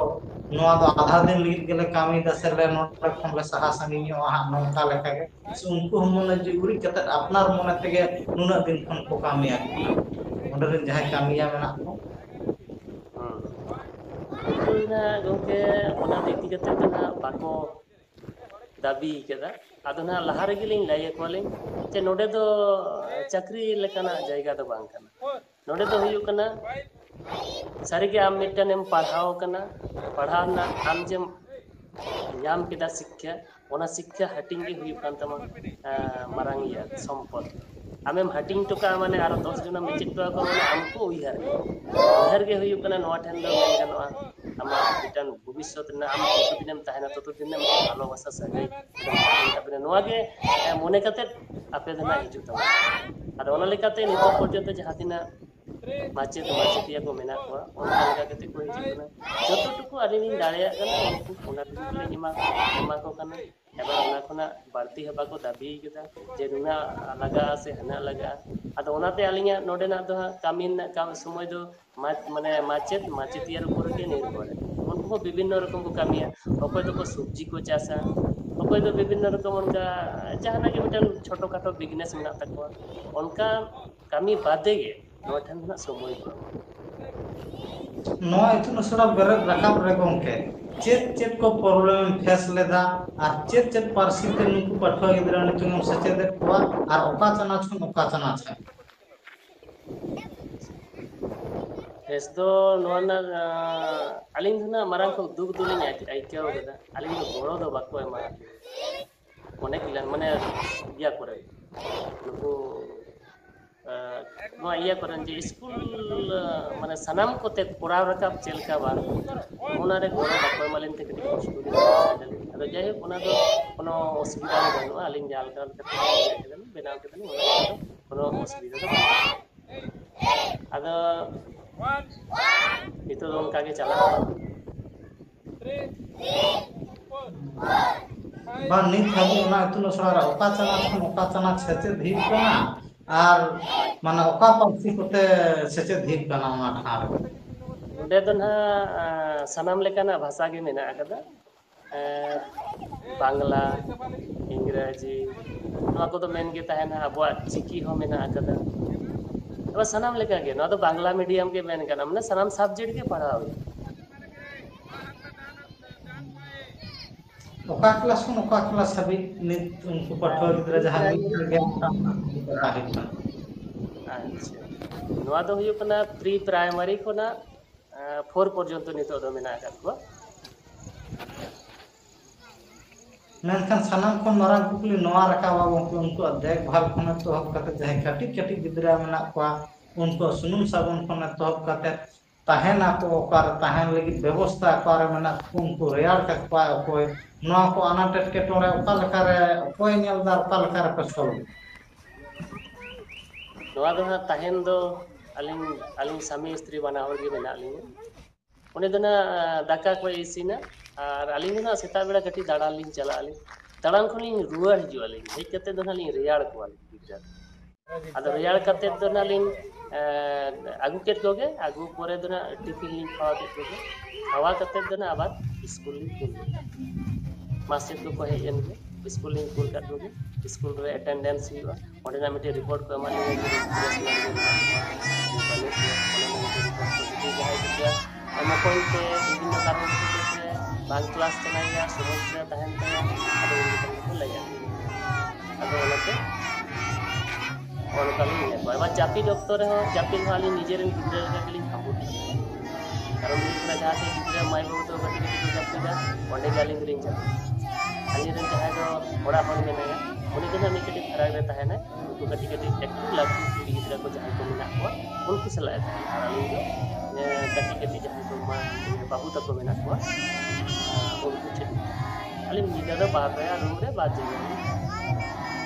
ᱱᱚᱣᱟ ᱫᱚ ᱟᱫᱷᱟ ᱫᱤᱱ ᱞᱟᱹᱜᱤᱫ ᱜᱮᱞᱮ ᱠᱟᱹᱢᱤᱭᱮᱫᱟ, ᱥᱮ ᱞᱮ ᱱᱚᱰᱮ ᱠᱷᱚᱱ ᱞᱮ ᱥᱟᱦᱟ ᱥᱟᱺᱜᱤᱧᱚᱜᱼᱟ ᱦᱟᱸᱜ, ᱱᱚᱝᱠᱟ ᱞᱮᱠᱟ ᱜᱮ᱾ ᱥᱮ ᱩᱱᱠᱩ ᱦᱚᱸ ᱢᱚᱱᱮ ᱡᱤᱣᱤ ᱩᱨᱤᱡ ᱠᱟᱛᱮ ᱟᱯᱱᱟᱨ ᱢᱚᱱᱮ ᱛᱮᱜᱮ ᱱᱩᱱᱟᱹᱜ ᱫᱤᱱ ᱠᱷᱚᱱ ᱠᱚ ᱠᱟᱹᱢᱤᱭᱟ, ᱚᱸᱰᱮ ᱨᱮᱱ ᱡᱟᱦᱟᱸᱭ ᱠᱟᱹᱢᱤᱭᱟ ᱢᱮᱱᱟᱜ ᱠᱚ᱾ ᱦᱩᱸ᱾ ᱩᱱᱠᱩ ᱫᱚ ᱱᱟᱜ ᱜᱚᱢᱠᱮ ᱚᱱᱟ ᱤᱫᱤ ᱠᱟᱛᱮ ᱫᱚ ᱱᱟᱜ ᱵᱟᱠᱚ ᱫᱟᱹᱵᱤ ᱠᱟᱫᱟ᱾ ᱟᱫᱚ ᱱᱟᱜ ᱞᱟᱦᱟ ᱨᱮᱜᱮ ᱞᱤᱧ ᱞᱟᱹᱭ ᱟᱠᱚᱣᱟᱞᱤᱧ ᱡᱮ ᱱᱚᱰᱮ ᱫᱚ ᱪᱟᱹᱠᱨᱤ ᱞᱮᱠᱟᱱᱟᱜ ᱡᱟᱭᱜᱟ ᱫᱚ ᱵᱟᱝ ᱠᱟᱱᱟ᱾ ᱱᱚᱰᱮ ᱫᱚ ᱦᱩᱭᱩᱜ ᱠᱟᱱᱟ ᱥᱟᱹᱨᱤᱜᱮ ᱟᱢ ᱢᱤᱫᱴᱮᱱ ᱮᱢ ᱯᱟᱲᱦᱟᱣ ᱟᱠᱟᱱᱟ, ᱯᱟᱲᱦᱟᱣ ᱨᱮᱱᱟᱜ ᱟᱢ ᱡᱮᱢ ᱧᱟᱢ ᱠᱮᱫᱟ ᱥᱤᱠᱠᱷᱟ, ᱚᱱᱟ ᱥᱤᱠᱠᱷᱟ ᱦᱟᱹᱴᱤᱧ ᱜᱮ ᱦᱩᱭᱩᱜ ᱠᱟᱱ ᱛᱟᱢᱟ, ᱮᱸ, ᱢᱟᱨᱟᱝ ᱤᱭᱟᱹ ᱥᱚᱢᱯᱚᱫ᱾ ᱟᱢᱮᱢ ᱦᱟᱹᱴᱤᱧ ᱦᱚᱴᱚ ᱠᱟᱜᱼᱟ, ᱢᱟᱱᱮ ᱟᱨᱚ ᱫᱚᱥ ᱡᱚᱱᱮᱢ ᱢᱮᱪᱮᱫ ᱦᱚᱴᱚ ᱟᱠᱚ, ᱢᱟᱱᱮ ᱟᱢ ᱠᱚ ᱩᱭᱦᱟᱹᱨ ᱢᱮᱭᱟ᱾ ᱩᱭᱦᱟᱹᱨ ᱜᱮ ᱦᱩᱭᱩᱜ ᱠᱟᱱᱟ ᱱᱚᱣᱟ ᱴᱷᱮᱱ ᱫᱚ ᱢᱮᱱ ᱜᱟᱱᱚᱜᱼᱟ, ᱟᱢᱟᱜ ᱢᱤᱫᱴᱟᱝ ᱵᱷᱚᱵᱤᱥᱥᱚᱛ ᱨᱮᱱᱟᱜ ᱟᱢ ᱡᱚᱛᱚ ᱫᱤᱱᱮᱢ ᱛᱟᱦᱮᱱᱟ, ᱛᱚᱛᱚ ᱫᱤᱱᱮᱢ ᱵᱷᱟᱞᱚᱵᱟᱥᱟ ᱥᱟᱹᱜᱟᱹᱭ ᱛᱟᱦᱮᱱ ᱛᱟᱵᱤᱱᱟ᱾ ᱱᱚᱣᱟ ᱜᱮ, ᱮᱸ, ᱢᱚᱱᱮ ᱠᱟᱛᱮᱫ ᱟᱯᱮ ᱫᱚ ᱱᱟᱜ ᱦᱤᱡᱩᱜ ᱛᱟᱵᱚᱱᱟ᱾ ᱟᱫᱚ ᱚᱱᱟ ᱞᱮᱠᱟᱛᱮ ᱱᱤᱛᱚᱜ ᱯᱚᱨᱡᱚᱱᱛᱚ ᱡᱟᱦᱟᱸ ᱛᱤᱱᱟᱹᱜ ᱢᱟᱪᱮᱫ ᱢᱟᱪᱮᱛᱤᱭᱟᱹ ᱠᱚ ᱢᱮᱱᱟᱜ ᱠᱚᱣᱟ, ᱚᱱᱠᱟ ᱞᱮᱠᱟ ᱠᱟᱛᱮ ᱠᱚ ᱦᱤᱡᱩᱜ ᱠᱟᱱᱟ᱾ ᱡᱚᱛᱚ ᱴᱩᱠᱩ ᱟᱹᱞᱤᱧ ᱞᱤᱧ ᱫᱟᱲᱮᱭᱟᱜ ᱠᱟᱱᱟ, ᱩᱱᱠᱩ ᱚᱱᱟ ᱴᱩᱠᱩ ᱜᱮᱞᱤᱧ ᱮᱢᱟ, ᱮᱢᱟ ᱠᱚ ᱠᱟᱱᱟ᱾ ᱮᱵᱟᱨ ᱚᱱᱟ ᱠᱷᱚᱱᱟᱜ ᱵᱟᱹᱲᱛᱤ ᱦᱚᱸ ᱵᱟᱠᱚ ᱫᱟᱹᱵᱤ ᱠᱟᱫᱟ ᱡᱮ ᱱᱩᱱᱟᱹᱜ ᱞᱟᱜᱟᱜᱼᱟ ᱥᱮ ᱦᱟᱱᱟᱜ ᱞᱟᱜᱟᱜᱼᱟ᱾ ᱟᱫᱚ ᱚᱱᱟᱛᱮ ᱟᱹᱞᱤᱧᱟᱜ ᱱᱚᱰᱮᱱᱟᱜ ᱫᱚ ᱦᱟᱸᱜ ᱠᱟᱹᱢᱤ ᱨᱮᱱᱟᱜ ᱠᱟᱹᱢᱤ ᱥᱚᱢᱚᱭ ᱫᱚ ᱢᱟ-, ᱢᱟᱱᱮ ᱢᱟᱪᱮᱫ ᱢᱟᱪᱮᱛᱤᱭᱟᱹ ᱩᱯᱚᱨ ᱜᱮ ᱱᱤᱨᱵᱷᱚᱨ᱾ ᱩᱱᱠᱩ ᱦᱚᱸ ᱵᱤᱵᱷᱤᱱᱱᱚ ᱨᱚᱠᱚᱢ ᱠᱚ ᱠᱟᱹᱢᱤᱭᱟ᱾ ᱚᱠᱚᱭ ᱫᱚᱠᱚ ᱥᱚᱵᱽᱡᱤ ᱠᱚ ᱪᱟᱥᱟ, ᱚᱠᱚᱭ ᱫᱚ ᱵᱤᱵᱷᱤᱱᱱᱚ ᱨᱚᱠᱚᱢ ᱚᱱᱠᱟ ᱡᱟᱦᱟᱱᱟᱜ ᱜᱮ ᱢᱤᱫᱴᱮᱱ ᱪᱷᱳᱴᱳ ᱠᱷᱟᱴᱳ business ᱢᱮᱱᱟᱜ ᱛᱟᱠᱚᱣᱟ᱾ ᱚᱱᱠᱟ ᱠᱟᱹᱢᱤ ᱵᱟᱫᱮ ᱜᱮ ᱱᱚᱣᱟ ᱴᱷᱮᱱ ᱠᱷᱚᱱᱟᱜ ᱥᱚᱢᱚᱭ ᱠᱚ ᱮᱢᱟ᱾ ᱱᱚᱣᱟ ᱤᱛᱩᱱ ᱟᱥᱲᱟ ᱵᱮᱨᱮᱫ ᱨᱟᱠᱟᱵ ᱨᱮ ᱜᱚᱢᱠᱮ ᱪᱮᱫ ᱪᱮᱫ ᱠᱚ problem ᱮᱢ face ᱞᱮᱫᱟ ᱟᱨ ᱪᱮᱫ ᱪᱮᱫ ᱯᱟᱹᱨᱥᱤ ᱛᱮ ᱱᱩᱠᱩ ᱯᱟᱹᱴᱷᱩᱣᱟᱹ ᱜᱤᱫᱽᱨᱟᱹ ᱱᱤᱛᱚᱜ ᱮᱢ ᱥᱮᱪᱮᱫᱮᱫ ᱠᱚᱣᱟ ᱟᱨ ᱚᱠᱟ ᱪᱟᱱᱟᱪ ᱠᱷᱚᱱ ᱚᱠᱟ ᱪᱟᱱᱟᱪ ᱦᱟᱹᱵᱤᱡ? ᱯᱷᱮᱥ ᱫᱚ ᱱᱚᱣᱟ ᱨᱮᱱᱟᱜ ᱟᱹᱞᱤᱧ ᱫᱚ ᱱᱟᱜ ᱢᱟᱨᱟᱝ ᱠᱚ ᱫᱩᱠ ᱫᱚᱞᱤᱧ ᱟᱹᱭᱠᱟᱹᱣ ᱠᱟᱫᱟ᱾ ᱟᱹᱞᱤᱧ ᱫᱚ ᱜᱚᱲᱚ ᱫᱚ ᱵᱟᱠᱚ ᱮᱢᱟ ᱚᱱᱮᱠ ᱜᱤᱞᱟᱱ ᱢᱟᱱᱮ ᱤᱭᱟᱹ ᱠᱚᱨᱮ ᱱᱩᱠᱩ ᱱᱚᱣᱟ ᱤᱭᱟᱹ ᱠᱚᱨᱮᱱ ᱡᱮ ᱥᱠᱩᱞ ᱢᱟᱱᱮ ᱥᱟᱱᱟᱢ ᱠᱚᱛᱮ ᱠᱚᱨᱟᱣ ᱨᱟᱠᱟᱵ ᱪᱮᱫ ᱞᱮᱠᱟ ᱵᱟᱝ ᱚᱱᱟᱨᱮ ᱜᱚᱲᱚ ᱵᱟᱠᱚ ᱮᱢᱟᱞᱤᱧ ᱛᱮ ᱠᱟᱹᱴᱤᱡ ᱠᱚᱥᱴᱚ ᱜᱮ ᱟᱫᱚ ᱡᱟᱭᱦᱳᱠ ᱚᱱᱟ ᱫᱚ ᱠᱳᱱᱳ ᱚᱥᱩᱵᱤᱫᱷᱟ ᱫᱚ ᱵᱟᱹᱱᱩᱜᱼᱟ᱾ ᱟᱹᱞᱤᱧ ᱡᱟᱦᱟᱸ ᱞᱮᱠᱟ ᱠᱟᱛᱮ ᱵᱮᱱᱟᱣ ᱠᱮᱫᱟᱞᱤᱧ ᱚᱱᱟ ᱠᱚᱫᱚ ᱠᱳᱱᱳ ᱚᱥᱩᱵᱤᱫᱷᱟ ᱫᱚ ᱵᱟᱹᱱᱩᱜᱼᱟ᱾ ᱟᱫᱚ ᱱᱤᱛᱚᱜ ᱫᱚ ᱚᱱᱠᱟ ᱜᱮ ᱪᱟᱞᱟᱜ ᱠᱟᱱᱟ᱾ ᱵᱟᱝ, ᱱᱤᱛ ᱦᱟᱹᱵᱤᱡ ᱚᱱᱟ ᱤᱛᱩᱱ ᱟᱥᱲᱟ ᱨᱮ ᱚᱠᱟ ᱪᱟᱱᱟᱪ ᱠᱷᱚᱱ ᱚᱠᱟ ᱪᱟᱱᱟᱪ ᱥᱮᱪᱮᱫ ᱦᱩᱭᱩᱜ ᱠᱟᱱᱟ ᱟᱨ ᱢᱟᱱᱮ ᱚᱠᱟ ᱯᱟᱹᱨᱥᱤ ᱠᱚᱛᱮ ᱥᱮᱪᱮᱫ ᱦᱩᱭᱩᱜ ᱠᱟᱱᱟ ᱚᱱᱟ ᱴᱷᱟᱶ ᱨᱮ? ᱚᱸᱰᱮ ᱫᱚ ᱱᱟᱦᱟᱜ ᱥᱟᱱᱟᱢ ᱞᱮᱠᱟᱱᱟᱜ ᱵᱷᱟᱥᱟ ᱜᱮ ᱢᱮᱱᱟᱜ ᱟᱠᱟᱫᱟ᱾ ᱵᱟᱝᱞᱟ, ᱤᱝᱨᱮᱡᱤ, ᱱᱚᱣᱟ ᱠᱚᱫᱚ ᱢᱮᱱ ᱜᱮ ᱛᱟᱦᱮᱱᱟ᱾ ᱟᱵᱚᱣᱟᱜ ᱪᱤᱠᱤ ᱦᱚᱸ ᱢᱮᱱᱟᱜ ᱟᱠᱟᱫᱟ᱾ ᱟᱵᱚ ᱥᱟᱱᱟᱢ ᱞᱮᱠᱟᱜᱮ ᱱᱚᱣᱟ ᱫᱚ ᱵᱟᱝᱞᱟ medium ᱜᱮ ᱢᱮᱱ ᱜᱟᱱᱚᱜᱼᱟ, ᱢᱟᱱᱮ ᱥᱟᱱᱟᱢ subject ᱜᱮ ᱯᱟᱲᱦᱟᱣ ᱦᱩᱭᱩᱜᱼᱟ᱾ ᱚᱠᱟ ᱠᱞᱟᱥ ᱠᱷᱚᱱ ᱚᱠᱟ ᱠᱞᱟᱥ ᱦᱟᱹᱵᱤᱡ ᱱᱤᱛ ᱩᱱᱠᱩ ᱯᱟᱹᱴᱷᱩᱣᱟᱹ ᱜᱤᱫᱽᱨᱟᱹ ᱡᱟᱦᱟᱸ ᱜᱮ ᱯᱟᱲᱦᱟᱣ ᱦᱩᱭᱩᱜ ᱠᱟᱱᱟ? ᱟᱪᱪᱷᱟ, ᱱᱚᱣᱟ ᱫᱚ ᱦᱩᱭᱩᱜ ᱠᱟᱱᱟ pre primary ᱠᱷᱚᱱᱟᱜ four ᱯᱚᱨᱡᱚᱱᱛᱚ ᱱᱤᱛᱚᱜ ᱫᱚ ᱢᱮᱱᱟᱜ ᱟᱠᱟᱫ ᱠᱚᱣᱟ᱾ ᱢᱮᱱᱠᱷᱟᱱ ᱥᱟᱱᱟᱢ ᱠᱷᱚᱱ ᱢᱟᱨᱟᱝ ᱠᱩᱠᱞᱤ ᱱᱚᱣᱟ ᱨᱟᱠᱟᱵᱟ ᱜᱚᱢᱠᱮ, ᱩᱱᱠᱩᱣᱟᱜ ᱫᱮᱠᱵᱷᱟᱞ ᱠᱷᱚᱱ ᱮᱛᱚᱦᱚᱵ ᱠᱟᱛᱮ ᱡᱟᱦᱟᱸᱭ ᱠᱟᱹᱴᱤᱡ ᱠᱟᱹᱴᱤᱡ ᱜᱤᱫᱽᱨᱟᱹ ᱢᱮᱱᱟᱜ ᱠᱚᱣᱟ ᱩᱱᱠᱩᱣᱟᱜ ᱥᱩᱱᱩᱢ ᱥᱟᱵᱚᱱ ᱠᱷᱚᱱ ᱮᱛᱚᱦᱚᱵ ᱠᱟᱛᱮ ᱛᱟᱦᱮᱱᱟᱠᱚ ᱚᱠᱟᱨᱮ, ᱛᱟᱦᱮᱱ ᱞᱟᱹᱜᱤᱫ ᱵᱮᱵᱚᱥᱛᱷᱟ ᱚᱠᱟᱨᱮ ᱢᱮᱱᱟᱜ ᱠᱚ, ᱩᱱᱠᱩ ᱨᱮᱭᱟᱲ ᱠᱟᱠᱚᱣᱟᱭ ᱚᱠᱚᱭ, ᱱᱚᱣᱟ ᱠᱚ ᱟᱱᱟᱴ ᱮᱴᱠᱮᱴᱚᱬᱮ ᱚᱠᱟ ᱞᱮᱠᱟᱨᱮ ᱚᱠᱚᱭ ᱧᱮᱞ ᱮᱫᱟ, ᱚᱠᱟ ᱞᱮᱠᱟᱨᱮ ᱯᱮ ᱥᱚᱞᱵᱷ? ᱱᱚᱣᱟ ᱫᱚ ᱦᱟᱸᱜ ᱛᱟᱦᱮᱱ ᱫᱚ ᱟᱹᱞᱤᱧ ᱟᱹᱞᱤᱧ ᱥᱟᱢᱤ ᱥᱛᱨᱤ ᱵᱟᱱᱟ ᱦᱚᱲ ᱜᱮ ᱢᱮᱱᱟᱜ ᱞᱤᱧᱟ᱾ ᱚᱸᱰᱮ ᱫᱚ ᱱᱟᱜ ᱫᱟᱠᱟ ᱠᱚ ᱤᱥᱤᱱᱟ ᱟᱨ ᱟᱹᱞᱤᱧ ᱫᱚ ᱱᱟᱜ ᱥᱮᱛᱟᱜ ᱵᱮᱲᱟ ᱠᱟᱹᱴᱤᱡ ᱫᱟᱬᱟᱱ ᱞᱤᱧ ᱪᱟᱞᱟᱜ ᱟᱹᱞᱤᱧ᱾ ᱫᱟᱬᱟᱱ ᱠᱷᱚᱱ ᱞᱤᱧ ᱨᱩᱣᱟᱹᱲ ᱦᱤᱡᱩᱜ ᱟᱹᱞᱤᱧ, ᱦᱮᱡ ᱠᱟᱛᱮ ᱫᱚ ᱱᱟᱜ ᱞᱤᱧ ᱨᱮᱭᱟᱲ ᱠᱚᱣᱟ ᱜᱤᱫᱽᱨᱟᱹ᱾ ᱟᱫᱚ ᱨᱮᱭᱟᱲ ᱠᱟᱛᱮ ᱫᱚ ᱱᱟᱜ ᱞᱤᱧ ᱟᱹᱜᱩ ᱠᱮᱫ ᱠᱚᱜᱮ, ᱟᱹᱜᱩ ᱯᱚᱨᱮ ᱫᱚ ᱱᱟᱜ ᱴᱤᱯᱷᱤᱱ ᱞᱤᱧ ᱠᱷᱟᱣᱟ ᱠᱮᱫ ᱠᱚᱜᱮ, ᱠᱷᱟᱣᱟ ᱠᱟᱛᱮ ᱫᱚ ᱱᱟᱜ ᱟᱵᱟᱨ ᱥᱠᱩᱞ ᱞᱤᱧ ᱠᱩᱞ ᱠᱚᱣᱟ᱾ ᱢᱟᱥᱴᱟᱨ ᱠᱚᱠᱚ ᱦᱮᱡ ᱮᱱ ᱜᱮ, ᱥᱠᱩᱞ ᱞᱤᱧ ᱠᱩᱞ ᱠᱟᱫ ᱠᱚᱜᱮ, ᱥᱠᱩᱞ ᱨᱮ ᱮᱴᱮᱱᱰᱮᱱᱥ ᱦᱩᱭᱩᱜᱼᱟ᱾ ᱚᱸᱰᱮᱱᱟᱜ ᱢᱤᱫᱴᱮᱱ ᱨᱤᱯᱳᱨᱴ ᱠᱚ ᱮᱢᱟ ᱞᱤᱧᱟ ᱡᱮ ᱵᱮᱥ ᱧᱚᱜ ᱜᱮ ᱢᱮᱱᱟᱜ ᱠᱚᱣᱟ, ᱵᱟᱹᱱᱩᱜ ᱠᱚᱣᱟ, ᱚᱱᱟ ᱞᱤᱧ ᱡᱟᱦᱟᱸᱭ ᱜᱤᱫᱽᱨᱟᱹ ᱟᱭᱢᱟ ᱠᱚ ᱛᱮ ᱵᱤᱵᱷᱤᱱᱱᱚ ᱠᱟᱨᱚᱱ ᱠᱷᱟᱹᱛᱤᱨ ᱛᱮ ᱵᱟᱝ ᱠᱞᱟᱥ ᱥᱟᱱᱟᱭᱮᱭᱟ, ᱥᱚᱢᱚᱥᱥᱟ ᱛᱟᱦᱮᱱ ᱛᱟᱭᱟ, ᱟᱫᱚ ᱩᱱ ᱡᱚᱠᱷᱚᱱ ᱫᱚᱠᱚ ᱞᱟᱹᱭᱟ᱾ ᱟᱫᱚ ᱚᱱᱟᱛᱮ ᱚᱱᱠᱟ ᱞᱤᱧ ᱧᱮᱞ ᱠᱚᱣᱟ᱾ ᱮᱵᱟᱨ ᱡᱟᱹᱯᱤᱫ ᱚᱠᱛᱚ ᱨᱮᱦᱚᱸ, ᱡᱟᱹᱯᱤᱫ ᱦᱚᱸ ᱟᱹᱞᱤᱧ ᱱᱤᱡᱮᱨᱮᱱ ᱜᱤᱫᱽᱨᱟᱹ ᱞᱮᱠᱟ ᱜᱮᱞᱤᱧ ᱦᱟᱵᱩᱲ ᱠᱚᱣᱟ᱾ ᱠᱟᱨᱚᱱ ᱦᱩᱭᱩᱜ ᱠᱟᱱᱟ, ᱡᱟᱦᱟᱸ ᱛᱮ ᱜᱤᱫᱽᱨᱟᱹ ᱢᱟᱭ ᱵᱟᱹᱵᱩ ᱛᱟᱠᱚ ᱠᱟᱹᱴᱤᱡ ᱠᱟᱹᱴᱤᱡ ᱠᱚ ᱡᱟᱹᱯᱤᱫᱟ, ᱚᱸᱰᱮ ᱜᱮ ᱟᱹᱞᱤᱧ ᱫᱚᱞᱤᱧ ᱡᱟᱹᱯᱤᱫᱟ᱾ ᱟᱹᱞᱤᱧ ᱨᱮᱱ ᱡᱟᱦᱟᱸᱭ ᱫᱚ ᱚᱲᱟᱜ ᱦᱚᱲ ᱢᱮᱱᱟᱭᱟ, ᱩᱱᱤ ᱫᱚ ᱱᱟᱜ ᱢᱤᱫ ᱠᱟᱹᱴᱤᱡ ᱯᱷᱟᱨᱟᱠ ᱨᱮ ᱛᱟᱦᱮᱱᱟᱭ᱾ ᱩᱱᱠᱩ ᱠᱟᱹᱴᱤᱡ ᱠᱟᱹᱴᱤᱡ ᱮᱠᱴᱩ ᱞᱟᱹᱴᱩ ᱠᱩᱲᱤ ᱜᱤᱫᱽᱨᱟᱹ ᱠᱚ ᱡᱟᱦᱟᱸᱭ ᱠᱚ ᱢᱮᱱᱟᱜ ᱠᱚᱣᱟ, ᱩᱱᱠᱩ ᱥᱟᱞᱟᱜ ᱮ ᱛᱟᱦᱮᱱᱟ᱾ ᱟᱨ ᱟᱹᱞᱤᱧ ᱫᱚ, ᱮ, ᱠᱟᱹᱴᱤᱡ ᱠᱟᱹᱴᱤᱡ ᱡᱟᱦᱟᱸᱭ ᱠᱚ ᱢᱟ-, ᱵᱟᱹᱵᱩ ᱛᱟᱠᱚ ᱢᱮᱱᱟᱜ ᱠᱚᱣᱟ, ᱩᱱᱠᱩ ᱴᱷᱮᱱ᱾ ᱟᱹᱞᱤᱧ ᱧᱤᱫᱟᱹ ᱫᱚ ᱵᱟᱨ ᱯᱮᱭᱟ ᱨᱩᱢ ᱨᱮ ᱵᱟᱨ ᱡᱟᱭᱜᱟ ᱨᱮ᱾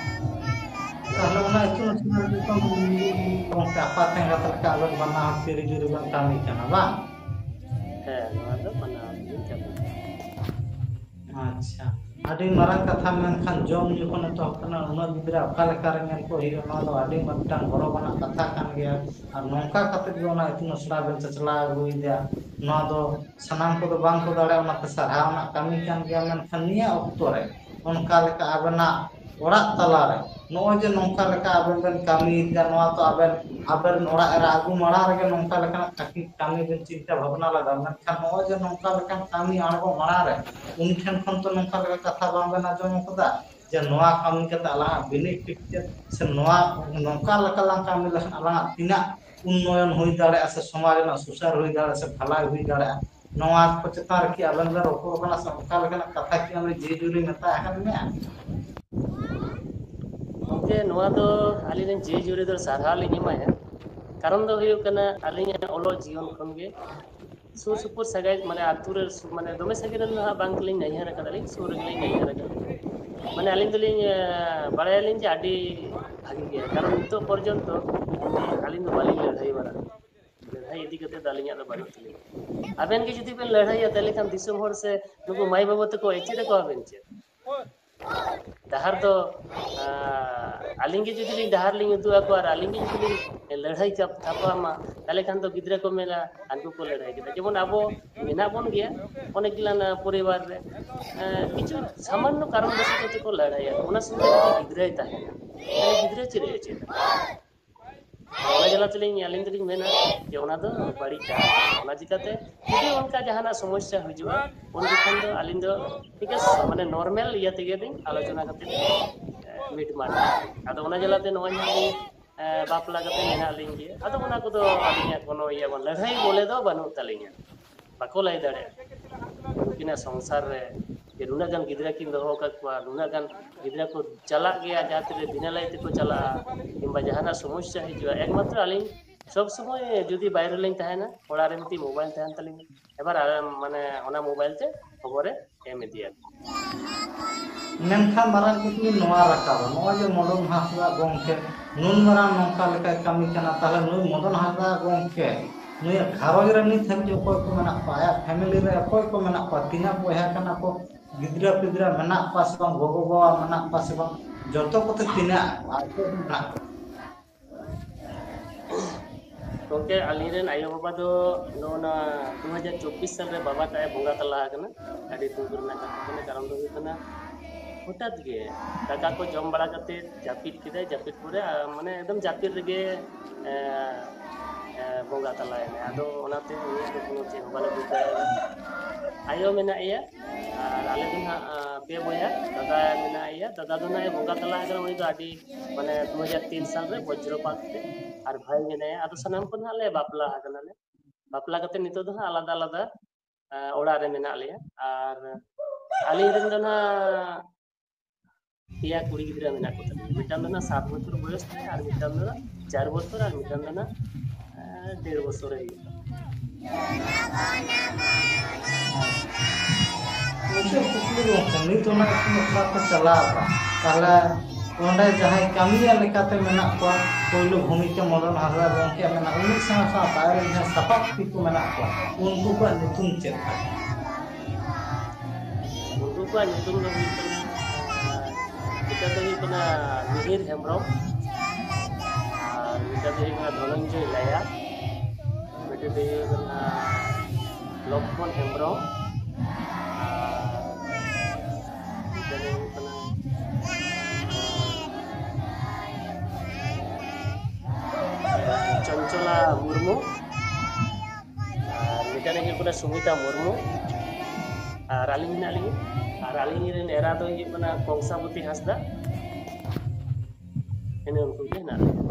ᱛᱟᱦᱞᱮ ᱚᱱᱟ ᱤᱛᱩᱱ ᱟᱥᱲᱟ ᱨᱮ ᱡᱚᱠᱷᱚᱱ ᱜᱚᱢᱠᱮ ᱟᱯᱟᱛ ᱮᱸᱜᱟᱛ ᱞᱮᱠᱟ ᱟᱵᱮᱱ ᱵᱟᱱᱟ ᱦᱚᱲ ᱛᱤᱨᱤ ᱡᱩᱨᱤ ᱵᱮᱱ ᱠᱟᱹᱢᱤ ᱠᱟᱱᱟ ᱵᱟᱝ? ᱦᱮᱸ, ᱱᱚᱣᱟ ᱫᱚ ᱵᱟᱱᱟ ᱦᱚᱲ ᱜᱮᱞᱤᱧ ᱠᱟᱹᱢᱤ ᱠᱟᱱᱟ᱾ ᱟᱪᱪᱷᱟ, ᱟᱹᱰᱤ ᱢᱟᱨᱟᱝ ᱠᱟᱛᱷᱟ᱾ ᱢᱮᱱᱠᱷᱟᱱ ᱡᱚᱢ ᱡᱚᱠᱷᱚᱱ ᱮᱛᱚᱦᱚᱵ ᱠᱟᱱᱟ, ᱩᱱᱟᱹᱜ ᱜᱤᱫᱽᱨᱟᱹ ᱚᱠᱟ ᱞᱮᱠᱟ ᱨᱮ ᱧᱮᱞ ᱠᱚ ᱦᱩᱭᱩᱜᱼᱟ, ᱱᱚᱣᱟ ᱫᱚ ᱟᱹᱰᱤ ᱢᱤᱫᱴᱟᱝ ᱜᱚᱨᱚᱵᱟᱱᱟᱜ ᱠᱟᱛᱷᱟ ᱠᱟᱱ ᱜᱮᱭᱟ᱾ ᱟᱨ ᱱᱚᱝᱠᱟ ᱠᱟᱛᱮ ᱜᱮ ᱚᱱᱟ ᱤᱛᱩᱱ ᱟᱥᱲᱟ ᱵᱮᱱ ᱪᱟᱪᱞᱟᱣ ᱟᱹᱜᱩᱭᱮᱫᱟ, ᱱᱚᱣᱟ ᱫᱚ ᱥᱟᱱᱟᱢ ᱠᱚᱫᱚ ᱵᱟᱝ ᱠᱚ ᱫᱟᱲᱮᱭᱟᱜᱼᱟ, ᱚᱱᱟᱛᱮ ᱥᱟᱨᱦᱟᱣ ᱨᱮᱱᱟᱜ ᱠᱟᱹᱢᱤ ᱠᱟᱱ ᱜᱮᱭᱟ᱾ ᱢᱮᱱᱠᱷᱟᱱ ᱱᱤᱭᱟᱹ ᱚᱠᱛᱚ ᱨᱮ ᱚᱱᱠᱟ ᱞᱮᱠᱟ ᱟᱵᱮᱱᱟᱜ ᱚᱲᱟᱜ ᱛᱟᱞᱟᱨᱮ ᱱᱚᱜᱼᱚᱭ ᱡᱮ ᱱᱚᱝᱠᱟ ᱞᱮᱠᱟ ᱟᱵᱮᱱ ᱵᱮᱱ ᱠᱟᱹᱢᱤᱭᱮᱫᱟ, ᱱᱚᱣᱟ ᱛᱚ ᱟᱵᱮᱱ, ᱟᱵᱮᱱ ᱚᱲᱟᱜ ᱨᱮ ᱟᱹᱜᱩ ᱢᱟᱲᱟᱝ ᱨᱮᱜᱮ ᱱᱚᱝᱠᱟ ᱞᱮᱠᱟᱱᱟᱜ ᱠᱟᱹᱢᱤ, ᱠᱟᱹᱢᱤ ᱵᱮᱱ ᱪᱤᱱᱛᱟᱹ ᱵᱷᱟᱵᱽᱱᱟ ᱞᱮᱫᱟ᱾ ᱢᱮᱱᱠᱷᱟᱱ ᱱᱚᱜᱼᱚᱭ ᱡᱮ ᱱᱚᱝᱠᱟ ᱞᱮᱠᱟᱱ ᱠᱟᱹᱢᱤ ᱟᱬᱜᱚ ᱢᱟᱲᱟᱝ ᱨᱮ ᱩᱱᱤ ᱴᱷᱮᱱ ᱠᱷᱚᱱ ᱛᱚ ᱱᱚᱝᱠᱟ ᱞᱮᱠᱟ ᱠᱟᱛᱷᱟ ᱵᱟᱝ ᱵᱮᱱ ᱟᱸᱡᱚᱢ ᱟᱠᱟᱫᱟ ᱡᱮ ᱱᱚᱣᱟ ᱠᱟᱹᱢᱤ ᱠᱟᱛᱮ ᱟᱞᱟᱝᱟᱜ ᱵᱮᱱᱤᱯᱷᱤᱴ ᱪᱮᱫ, ᱥᱮ ᱱᱚᱣᱟ, ᱱᱚᱝᱠᱟ ᱞᱮᱠᱟ ᱞᱟᱝ ᱠᱟᱹᱢᱤ ᱞᱮᱠᱷᱟᱱ ᱟᱞᱟᱝᱟᱜ ᱛᱤᱱᱟᱹᱜ ᱩᱱᱱᱚᱭᱚᱱ ᱦᱩᱭ ᱫᱟᱲᱮᱭᱟᱜᱼᱟ, ᱥᱮ ᱥᱚᱢᱟᱡᱽ ᱨᱮᱱᱟᱜ ᱥᱩᱥᱟᱹᱨ ᱦᱩᱭ ᱫᱟᱲᱮᱭᱟᱜᱼᱟ, ᱥᱮ ᱵᱷᱟᱞᱟᱭ ᱦᱩᱭ ᱫᱟᱲᱮᱭᱟᱜᱼᱟ, ᱱᱚᱣᱟ ᱠᱚ ᱪᱮᱛᱟᱱ ᱨᱮ ᱠᱤ ᱟᱵᱮᱱ ᱵᱮᱱ ᱨᱚᱯᱚᱲ ᱠᱟᱱᱟ, ᱥᱮ ᱚᱱᱠᱟ ᱞᱮᱠᱟᱱᱟᱜ ᱠᱟᱛᱷᱟ ᱠᱤ ᱟᱢ ᱡᱤ ᱡᱩᱨᱤ ᱢᱮᱛᱟ ᱟᱠᱟᱫ ᱢᱮᱭᱟ? ᱜᱚᱢᱠᱮ, ᱱᱚᱣᱟ ᱫᱚ ᱟᱹᱞᱤᱧ ᱨᱮᱱ ᱡᱤ ᱡᱩᱨᱤ ᱫᱚ ᱥᱟᱨᱦᱟᱣ ᱞᱤᱧ ᱮᱢᱟᱭᱟ᱾ ᱠᱟᱨᱚᱱ ᱫᱚ ᱦᱩᱭᱩᱜ ᱠᱟᱱᱟ, ᱟᱹᱞᱤᱧᱟᱜ ᱚᱞᱚᱜ ᱡᱤᱭᱚᱱ ᱠᱷᱚᱱ ᱜᱮ ᱥᱩᱨ ᱥᱩᱯᱩᱨ ᱥᱟᱹᱜᱟᱭ, ᱢᱟᱱᱮ ᱟᱹᱛᱩ ᱨᱮ ᱥᱩ-, ᱢᱟᱱᱮ ᱫᱚᱢᱮ ᱥᱟᱺᱜᱤᱧ ᱨᱮᱱ ᱫᱚ ᱦᱟᱸᱜ ᱵᱟᱝ ᱜᱮᱞᱤᱧ ᱱᱟᱹᱭᱦᱟᱹᱨ ᱟᱠᱟᱫᱟᱞᱤᱧ, ᱥᱩᱨ ᱨᱮᱜᱮᱞᱤᱧ ᱱᱟᱹᱭᱦᱟᱹᱨ ᱟᱠᱟᱫᱟ᱾ ᱢᱟᱱᱮ ᱟᱹᱞᱤᱧ ᱫᱚᱞᱤᱧ, ᱮ, ᱵᱟᱲᱟᱭᱟᱞᱤᱧ ᱡᱮ ᱟᱹᱰᱤ ᱵᱷᱟᱹᱜᱤ ᱜᱮᱭᱟ, ᱠᱟᱨᱚᱱ ᱱᱤᱛᱚᱜ ᱯᱚᱨᱡᱚᱱᱛᱚ ᱟᱹᱞᱤᱧ ᱫᱚ ᱵᱟᱹᱞᱤᱧ ᱞᱟᱹᱲᱦᱟᱹᱭ ᱵᱟᱲᱟ ᱟᱠᱟᱫᱟ᱾ ᱞᱟᱹᱲᱦᱟᱹᱭ ᱤᱫᱤ ᱠᱟᱛᱮ ᱫᱚ ᱟᱹᱞᱤᱧᱟᱜ ᱫᱚ ᱵᱟᱹᱱᱩᱜ ᱛᱟᱹᱞᱤᱧᱟ᱾ ᱟᱵᱮᱱ ᱜᱮ ᱡᱩᱫᱤ ᱵᱮᱱ ᱞᱟᱹᱲᱦᱟᱹᱭᱟ, ᱛᱟᱦᱚᱞᱮ ᱠᱷᱟᱱ ᱫᱤᱥᱚᱢ ᱦᱚᱲ ᱥᱮ ᱱᱩᱠᱩ ᱢᱟᱹᱭ ᱵᱟᱹᱵᱩ ᱛᱟᱠᱚ ᱮᱪᱮᱫ ᱟᱠᱚᱣᱟ ᱵᱮᱱ ᱪᱮᱫ? ᱰᱟᱦᱟᱨ ᱫᱚ, ᱟ, ᱟᱹᱞᱤᱧ ᱜᱮ ᱡᱩᱫᱤ ᱞᱤᱧ ᱰᱟᱦᱟᱨ ᱞᱤᱧ ᱩᱫᱩᱜ ᱟᱠᱚᱣᱟ ᱟᱨ ᱟᱹᱞᱤᱧ ᱜᱮ ᱡᱩᱫᱤ ᱞᱤᱧ ᱞᱟᱹᱲᱦᱟᱹᱭ ᱪᱟᱯ-, ᱛᱟᱯᱟᱢᱟ, ᱛᱟᱦᱚᱞᱮ ᱠᱷᱟᱱ ᱫᱚ ᱜᱤᱫᱽᱨᱟᱹ ᱠᱚ ᱢᱮᱱᱟ, "ᱦᱟᱱᱠᱩ ᱠᱚ ᱞᱟᱹᱲᱦᱟᱹᱭ ᱠᱮᱫᱟ᱾" ᱡᱮᱢᱚᱱ ᱟᱵᱚ ᱢᱮᱱᱟᱜ ᱵᱚᱱ ᱜᱮᱭᱟ ᱚᱱᱮᱠ ᱜᱤᱞᱟᱱ, ᱟ, ᱯᱚᱨᱤᱵᱟᱨ ᱨᱮ, ᱟ, ᱠᱤᱪᱷᱩ ᱥᱟᱢᱟᱱᱱᱚ ᱠᱟᱨᱚᱱ ᱵᱚᱥᱚᱛᱚ ᱛᱮᱠᱚ ᱞᱟᱹᱲᱦᱟᱹᱭᱟ, ᱚᱱᱟ ᱥᱚᱢᱚᱭ ᱡᱩᱫᱤ ᱜᱤᱫᱽᱨᱟᱹᱭ ᱛᱟᱦᱮᱱᱟ, ᱛᱟᱦᱚᱞᱮ ᱜᱤᱫᱽᱨᱟᱹ ᱪᱮᱫ ᱮ ᱪᱮᱫᱟ? ᱚᱱᱟ ᱡᱟᱞᱟ ᱛᱮᱞᱤᱧ, ᱟᱹᱞᱤᱧ ᱫᱚᱞᱤᱧ ᱢᱮᱱᱟ ᱡᱮ ᱚᱱᱟ ᱫᱚ ᱵᱟᱹᱲᱤᱡ ᱰᱟᱦᱟᱨ᱾ ᱚᱱᱟ ᱪᱤᱠᱟᱹᱛᱮ ᱡᱩᱫᱤ ᱚᱱᱠᱟ ᱡᱟᱦᱟᱱᱟᱜ ᱥᱚᱢᱚᱥᱥᱟ ᱦᱤᱡᱩᱜᱼᱟ, ᱩᱱ ᱡᱚᱠᱷᱚᱱ ᱫᱚ ᱟᱹᱞᱤᱧ ᱫᱚ ᱴᱷᱤᱠ ᱟᱪᱷᱮ, ᱢᱟᱱᱮ, ᱱᱚᱨᱢᱟᱞ ᱤᱭᱟᱹ ᱛᱮᱜᱮ ᱞᱤᱧ ᱟᱞᱳᱪᱚᱱᱟ ᱠᱟᱛᱮ ᱞᱤᱧ, ᱮ, ᱢᱤᱫ ᱢᱟ᱾ ᱟᱫᱚ ᱚᱱᱟ ᱡᱟᱞᱟᱛᱮ ᱱᱚᱜᱼᱚᱭ ᱱᱟᱦᱟᱜ ᱞᱤᱧ, ᱮ, ᱵᱟᱯᱞᱟ ᱠᱟᱛᱮ ᱢᱮᱱᱟᱜ ᱞᱤᱧ ᱜᱮᱭᱟ᱾ ᱟᱫᱚ ᱚᱱᱟ ᱠᱚᱫᱚ ᱟᱹᱞᱤᱧᱟᱜ ᱠᱳᱱᱳ ᱤᱭᱟᱹ ᱵᱟᱝ, ᱞᱟᱹᱲᱦᱟᱹᱭ ᱵᱚᱞᱮ ᱫᱚ ᱵᱟᱹᱱᱩᱜ ᱛᱟᱹᱞᱤᱧᱟ, ᱵᱟᱠᱚ ᱞᱟᱹᱭ ᱫᱟᱲᱮᱭᱟᱜᱼᱟ᱾ ᱩᱱᱠᱤᱱᱟᱜ ᱥᱚᱝᱥᱟᱨ ᱨᱮ ᱡᱮ ᱱᱩᱱᱟᱹᱜ ᱜᱟᱱ ᱜᱤᱫᱽᱨᱟᱹ ᱠᱤᱱ ᱫᱚᱦᱚ ᱟᱠᱟᱫ ᱠᱚᱣᱟ, ᱱᱩᱱᱟᱹᱜ ᱜᱟᱱ ᱜᱤᱫᱽᱨᱟᱹ ᱠᱚ ᱪᱟᱞᱟᱜ ᱜᱮᱭᱟ, ᱡᱟᱦᱟᱸ ᱛᱤᱱᱟᱹᱜ ᱵᱤᱱᱟᱹ ᱞᱟᱹᱭ ᱛᱮᱠᱚ ᱪᱟᱞᱟᱜᱼᱟ, ᱠᱤᱝᱵᱟ ᱡᱟᱦᱟᱱᱟᱜ ᱥᱚᱢᱚᱥᱥᱟ ᱦᱤᱡᱩᱜᱼᱟ, ᱮᱠᱢᱟᱛᱨᱚ ᱟᱹᱞᱤᱧ ᱥᱚᱵ ᱥᱚᱢᱚᱭ ᱡᱩᱫᱤ ᱵᱟᱭᱨᱮ ᱞᱤᱧ ᱛᱟᱦᱮᱱᱟ, ᱚᱲᱟᱜ ᱨᱮ ᱢᱤᱫᱴᱤᱡ ᱢᱳᱵᱟᱭᱤᱞ ᱛᱟᱦᱮᱱ ᱛᱟᱹᱞᱤᱧᱟ, ᱮᱵᱟᱨ ᱟᱨ, ᱢᱟᱱᱮ, ᱚᱱᱟ ᱢᱳᱵᱟᱭᱤᱞ ᱛᱮ ᱠᱷᱚᱵᱚᱨᱮ ᱮᱢ ᱤᱫᱤᱭᱟ᱾ ᱢᱮᱱᱠᱷᱟᱱ ᱢᱟᱨᱟᱝ ᱠᱩᱠᱞᱤ ᱱᱚᱣᱟ ᱨᱟᱠᱟᱵᱟ, ᱱᱚᱜᱼᱚᱭ ᱡᱮ ᱢᱚᱫᱚᱱ ᱦᱟᱸᱥᱫᱟ ᱜᱚᱢᱠᱮ ᱱᱩᱱ ᱢᱟᱨᱟᱝ ᱱᱚᱝᱠᱟ ᱞᱮᱠᱟᱭ ᱠᱟᱹᱢᱤ ᱠᱟᱱᱟ, ᱛᱟᱦᱞᱮ ᱱᱩᱭ ᱢᱚᱫᱚᱱ ᱦᱟᱸᱥᱫᱟ ᱜᱚᱢᱠᱮ ᱱᱩᱭᱟᱜ ᱜᱷᱟᱨᱚᱸᱡᱽ ᱨᱮ ᱱᱤᱛ ᱦᱟᱹᱵᱤᱡ ᱚᱠᱚᱭ ᱠᱚ ᱢᱮᱱᱟᱜ ᱠᱚᱣᱟ, ᱟᱭᱟᱜ ᱯᱷᱮᱢᱮᱞᱤ ᱨᱮ ᱚᱠᱚᱭ ᱠᱚ ᱢᱮᱱᱟᱜ ᱠᱚᱣᱟ, ᱛᱤᱱᱟᱹᱜ ᱵᱚᱭᱦᱟ ᱠᱟᱱᱟ ᱠᱚ, ᱜᱤᱫᱽᱨᱟᱹ ᱯᱤᱫᱽᱨᱟᱹ ᱢᱮᱱᱟᱜ ᱠᱚᱣᱟ ᱥᱮ ᱵᱟᱝ, ᱜᱚᱜᱚ ᱵᱟᱵᱟ ᱢᱮᱱᱟᱜ ᱠᱚᱣᱟ ᱥᱮ ᱵᱟᱝ, ᱡᱚᱛᱚ ᱠᱚᱛᱮ ᱛᱤᱱᱟᱹᱜ ᱟᱠᱚ ᱢᱮᱱᱟᱜ ᱠᱚᱣᱟ? ᱜᱚᱢᱠᱮ, ᱟᱹᱞᱤᱧ ᱨᱮᱱ ᱟᱭᱳᱼᱵᱟᱵᱟ ᱫᱚ ᱱᱚᱜᱼᱚ ᱱᱟ ᱫᱩ ᱦᱟᱡᱟᱨ ᱪᱚᱵᱵᱤᱥ ᱥᱟᱞ ᱨᱮ ᱵᱟᱵᱟ ᱛᱟᱭ ᱵᱚᱸᱜᱟ ᱛᱟᱞᱟ ᱟᱠᱟᱱᱟ᱾ ᱟᱹᱰᱤ ᱫᱩᱠ ᱨᱮᱱᱟᱜ ᱠᱟᱛᱷᱟ ᱠᱟᱱᱟ, ᱠᱟᱨᱚᱱ ᱫᱚ ᱦᱩᱭᱩᱜ ᱠᱟᱱᱟ ᱦᱚᱴᱟᱛ ᱜᱮ ᱫᱟᱠᱟ ᱠᱚ ᱡᱚᱢ ᱵᱟᱲᱟ ᱠᱟᱛᱮ ᱡᱟᱹᱯᱤᱫ ᱠᱮᱫᱟᱭ, ᱡᱟᱹᱯᱤᱫ ᱯᱚᱨᱮ, ᱟᱨ, ᱢᱟᱱᱮ, ᱮᱠᱫᱚᱢ ᱡᱟᱹᱯᱤᱫ ᱨᱮᱜᱮ, ᱮ, ᱮ, ᱵᱚᱸᱜᱟ ᱛᱟᱞᱟᱭᱮᱱᱟᱭ᱾ ᱟᱫᱚ ᱚᱱᱟᱛᱮ ᱩᱱᱤᱭᱟᱜ ᱫᱚ ᱠᱳᱱᱳ ᱪᱮᱫ ᱦᱚᱸ ᱵᱟᱞᱮ ᱵᱩᱡᱽ ᱫᱟᱲᱮᱭᱟᱫᱟ᱾ ᱟᱭᱳ ᱢᱮᱱᱟᱜ ᱮᱭᱟ, ᱟᱨ ᱟᱞᱮ ᱫᱚ ᱱᱟᱦᱟᱜ, ᱟ, ᱯᱮ ᱵᱚᱭᱦᱟ᱾ ᱫᱟᱫᱟ ᱢᱮᱱᱟᱭ ᱭᱟ, ᱫᱟᱫᱟ ᱫᱚ ᱱᱟᱦᱟᱜ ᱮ ᱵᱚᱸᱜᱟ ᱛᱟᱞᱟ ᱟᱠᱟᱱᱟ, ᱩᱱᱤ ᱫᱚ ᱟᱹᱰᱤ, ᱢᱟᱱᱮ, ᱫᱩ ᱦᱟᱡᱟᱨ ᱛᱤᱱ ᱥᱟᱞ ᱨᱮ ᱵᱚᱡᱽᱨᱚᱯᱟᱛ ᱛᱮ᱾ ᱟᱨ ᱵᱷᱟᱭ ᱢᱮᱱᱟᱭᱟ᱾ ᱟᱫᱚ ᱥᱟᱱᱟᱢ ᱠᱚ ᱱᱟᱦᱟᱜ ᱞᱮ ᱵᱟᱯᱞᱟ ᱟᱠᱟᱱᱟ ᱞᱮ᱾ ᱵᱟᱯᱞᱟ ᱠᱟᱛᱮ ᱱᱤᱛᱚᱜ ᱫᱚ ᱦᱟᱸᱜ ᱟᱞᱟᱫᱟ ᱟᱞᱟᱫᱟ, ᱟ, ᱚᱲᱟᱜ ᱨᱮ ᱢᱮᱱᱟᱜ ᱞᱮᱭᱟ᱾ ᱟᱨ ᱟᱹᱞᱤᱧ ᱨᱮᱱ ᱫᱚ ᱱᱟᱦᱟᱜ ᱯᱮᱭᱟ ᱠᱩᱲᱤ ᱜᱤᱫᱽᱨᱟᱹ ᱢᱮᱱᱟᱜ ᱠᱚ ᱛᱟᱞᱤᱧᱟ᱾ ᱢᱤᱫᱴᱟᱝ ᱫᱚ ᱱᱟᱦᱟᱜ ᱥᱟᱛ ᱵᱚᱪᱷᱚᱨ ᱵᱚᱭᱚᱥ ᱛᱟᱭ, ᱟᱨ ᱢᱤᱫᱴᱟᱝ ᱫᱚ ᱱᱟᱦᱟᱜ ᱪᱟᱨ ᱵᱚᱪᱷᱚᱨ, ᱟᱨ ᱢᱤᱫᱴᱟᱝ ᱫᱚ ᱱᱟᱦᱟᱜ, ᱮ, ᱰᱮᱲ ᱵᱚᱪᱷᱚᱨ ᱨᱮ ᱦᱩᱭᱩᱜ ᱠᱟᱱᱟ᱾ ᱢᱩᱪᱟᱹᱫ ᱠᱩᱠᱞᱤ ᱜᱚᱢᱠᱮ, ᱱᱤᱛ ᱚᱱᱟ ᱤᱛᱩᱱ ᱟᱥᱲᱟ ᱯᱮ ᱪᱟᱞᱟᱣ ᱟᱠᱟᱱ, ᱛᱟᱦᱞᱮ ᱚᱸᱰᱮ ᱡᱟᱦᱟᱸᱭ ᱠᱟᱹᱢᱤᱭᱟᱹ ᱞᱮᱠᱟᱛᱮ ᱢᱮᱱᱟᱜ ᱠᱚᱣᱟ, ᱯᱳᱭᱞᱳ ᱵᱷᱩᱢᱤᱠᱟ ᱢᱚᱫᱚᱱ ᱦᱟᱸᱥᱫᱟ ᱜᱚᱢᱠᱮ ᱢᱮᱱᱟᱜ, ᱩᱱᱤ ᱥᱟᱶ ᱥᱟᱶᱛᱮ ᱟᱨ ᱡᱟᱦᱟᱸᱭ ᱥᱟᱯᱟᱵ ᱠᱚ ᱢᱮᱱᱟᱜ ᱠᱚᱣᱟ, ᱩᱱᱠᱩ ᱠᱚᱣᱟᱜ ᱧᱩᱛᱩᱢ ᱪᱮᱫ ᱛᱟᱠᱚ? ᱩᱱᱠᱩ ᱠᱚᱣᱟᱜ ᱧᱩᱛᱩᱢ ᱫᱚ ᱦᱩᱭᱩᱜ ᱠᱟᱱᱟ, ᱢᱤᱫᱴᱟᱝ ᱫᱚ ᱦᱩᱭᱩᱜ ᱠᱟᱱᱟ ᱢᱤᱦᱤᱨ ᱦᱮᱢᱵᱨᱚᱢ, ᱟᱨ ᱢᱤᱫᱴᱟᱝ ᱫᱚ ᱦᱩᱭᱩᱜ ᱠᱟᱱᱟ ᱫᱷᱚᱱᱚᱱᱡᱚᱭ ᱞᱟᱭᱟ, ᱢᱤᱫᱴᱟᱝ ᱫᱚ ᱦᱩᱭᱩᱜ ᱠᱟᱱᱟ ᱞᱚᱠᱷᱢᱚᱱ ᱦᱮᱢᱵᱨᱚᱢ, ᱟᱨ ᱢᱤᱫᱴᱟᱝ ᱫᱚ ᱦᱩᱭᱩᱜ ᱠᱟᱱᱟ ᱪᱚᱧᱪᱚᱞᱟ ᱢᱩᱨᱢᱩ, ᱟᱨ ᱢᱤᱫᱴᱟᱝ ᱦᱩᱭᱩᱜ ᱠᱟᱱᱟ ᱥᱩᱢᱤᱛᱟ ᱢᱩᱨᱢᱩ, ᱟᱨ ᱟᱹᱞᱤᱧ ᱢᱮᱱᱟᱜ ᱞᱤᱧᱟ᱾ ᱟᱨ ᱟᱹᱞᱤᱧ ᱨᱮᱱ ᱮᱨᱟ ᱫᱚ ᱦᱩᱭᱩᱜ ᱠᱟᱱᱟ ᱠᱚᱝᱥᱟᱵᱚᱛᱤ ᱦᱟᱸᱥᱫᱟ᱾ ᱤᱱᱟᱹ ᱩᱱᱠᱩ ᱜᱮ ᱦᱮᱱᱟᱜ ᱞᱤᱧᱟ᱾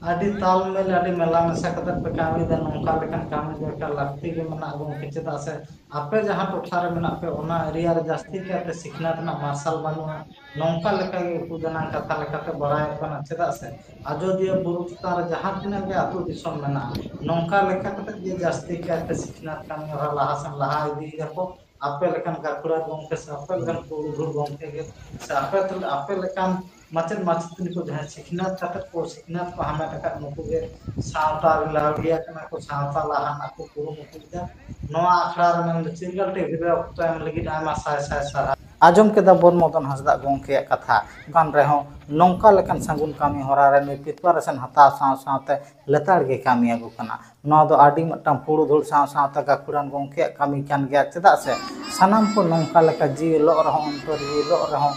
ᱟᱹᱰᱤ ᱛᱟᱞᱢᱮᱞ, ᱟᱹᱰᱤ ᱢᱮᱞᱟ ᱢᱮᱥᱟ ᱠᱟᱛᱮ ᱯᱮ ᱠᱟᱹᱢᱤᱭᱮᱫᱟ᱾ ᱱᱚᱝᱠᱟ ᱞᱮᱠᱟᱱ ᱠᱟᱹᱢᱤ ᱫᱚ ᱮᱠᱟᱞ ᱞᱟᱹᱠᱛᱤ ᱜᱮ ᱢᱮᱱᱟᱜᱼᱟ ᱜᱚᱢᱠᱮ᱾ ᱪᱮᱫᱟᱜ ᱥᱮ ᱟᱯᱮ ᱡᱟᱦᱟᱸ ᱴᱚᱴᱷᱟ ᱨᱮ ᱢᱮᱱᱟᱜ ᱯᱮ, ᱚᱱᱟ ᱮᱨᱤᱭᱟ ᱨᱮ ᱡᱟᱹᱥᱛᱤ ᱠᱟᱭᱛᱮ ᱥᱤᱠᱷᱱᱟᱹᱛ ᱨᱮᱱᱟᱜ ᱢᱟᱨᱥᱟᱞ ᱵᱟᱹᱱᱩᱜᱼᱟ᱾ ᱱᱚᱝᱠᱟ ᱞᱮᱠᱟᱜᱮ ᱩᱠᱩ ᱫᱟᱱᱟᱝ ᱠᱟᱛᱷᱟ ᱞᱮᱠᱟᱛᱮ ᱵᱟᱲᱟᱭᱚᱜ ᱠᱟᱱᱟ᱾ ᱪᱮᱫᱟᱜ ᱥᱮ ᱟᱡᱚᱫᱤᱭᱟᱹ ᱵᱩᱨᱩ ᱪᱮᱛᱟᱱ ᱨᱮ ᱡᱟᱦᱟᱸ ᱛᱤᱱᱟᱹᱜ ᱜᱮ ᱟᱹᱛᱩ ᱫᱤᱥᱚᱢ ᱢᱮᱱᱟᱜᱼᱟ, ᱱᱚᱝᱠᱟ ᱞᱮᱠᱟ ᱠᱟᱛᱮ ᱜᱮ ᱡᱟᱹᱥᱛᱤ ᱠᱟᱭᱛᱮ ᱥᱤᱠᱷᱱᱟᱹᱛ ᱠᱟᱹᱢᱤ ᱦᱚᱨᱟ ᱞᱟᱦᱟ ᱥᱮᱱ ᱞᱟᱦᱟ ᱤᱫᱤᱭᱮᱫᱟ ᱠᱚ᱾ ᱟᱯᱮ ᱞᱮᱠᱟᱱ ᱜᱟᱹᱠᱷᱩᱲᱟᱱ ᱜᱚᱢᱠᱮ ᱥᱮ ᱟᱯᱮ ᱞᱮᱠᱟᱱ ᱯᱩᱨᱩᱫᱷᱩᱞ ᱜᱚᱢᱠᱮ ᱜᱮ ᱥᱮ ᱟᱯᱮ ᱟᱯᱮ ᱞᱮᱠᱟᱱ ᱢᱟᱪᱮᱫ ᱢᱟᱪᱮᱛᱟᱹᱱᱤ ᱠᱚ ᱡᱟᱦᱟᱸᱭ ᱥᱤᱠᱷᱱᱟᱹᱛ ᱠᱟᱛᱮ ᱠᱚ ᱥᱤᱠᱷᱱᱟᱹᱛ ᱠᱚ ᱦᱟᱢᱮᱴ ᱟᱠᱟᱫ, ᱱᱩᱠᱩ ᱜᱮ ᱥᱟᱶᱛᱟ ᱨᱮᱱ ᱞᱟᱹᱣᱲᱤᱭᱟᱹ ᱠᱟᱱᱟ ᱠᱚ, ᱥᱟᱶᱛᱟ ᱞᱟᱦᱟ ᱨᱮᱱᱟᱜ ᱠᱚ ᱠᱩᱨᱩᱢᱩᱴᱩᱭᱮᱫᱟ᱾ ᱱᱚᱣᱟ ᱟᱠᱷᱲᱟ ᱨᱮ ᱢᱮᱱᱫᱚ ᱪᱤᱨᱜᱟᱹᱞ ᱴᱤᱵᱷᱤ ᱨᱮ ᱚᱠᱛᱚ ᱮᱢ ᱞᱟᱹᱜᱤᱫ ᱟᱭᱢᱟ ᱥᱟᱭ ᱥᱟᱭ ᱥᱟᱨᱦᱟᱣ᱾ ᱟᱸᱡᱚᱢ ᱠᱮᱫᱟ ᱵᱚᱱ ᱢᱚᱫᱚᱱ ᱦᱟᱸᱥᱫᱟᱜ ᱜᱚᱢᱠᱮᱭᱟᱜ ᱠᱟᱛᱷᱟ᱾ ᱠᱟᱱ ᱨᱮᱦᱚᱸ ᱱᱚᱝᱠᱟ ᱞᱮᱠᱟᱱ ᱥᱟᱹᱜᱩᱱ ᱠᱟᱹᱢᱤ ᱦᱚᱨᱟ ᱨᱮ ᱱᱩᱭ ᱯᱤᱯᱟᱨᱮᱥᱚᱱ ᱦᱟᱛᱟᱣ ᱥᱟᱶ ᱥᱟᱶᱛᱮ ᱞᱮᱛᱟᱲ ᱜᱮ ᱠᱟᱹᱢᱤ ᱟᱹᱜᱩ ᱠᱟᱱᱟ᱾ ᱱᱚᱣᱟ ᱫᱚ ᱟᱹᱰᱤ ᱢᱤᱫᱴᱟᱝ ᱯᱩᱨᱩᱫᱷᱩᱞ ᱥᱟᱶ ᱥᱟᱶᱛᱮ ᱜᱟᱹᱠᱷᱩᱲᱟᱱ ᱜᱚᱢᱠᱮᱭᱟᱜ ᱠᱟᱹᱢᱤ ᱠᱟᱱ ᱜᱮᱭᱟ᱾ ᱪᱮᱫᱟᱜ ᱥᱮ ᱥᱟᱱᱟᱢ ᱠᱚ ᱱᱚᱝᱠᱟ ᱞᱮᱠᱟ ᱡᱤᱣᱤ ᱞᱚᱜ ᱨᱮᱦᱚᱸ, ᱚᱱᱛᱚᱨ ᱡᱤᱣᱤ ᱞᱚᱜ ᱨᱮᱦᱚᱸ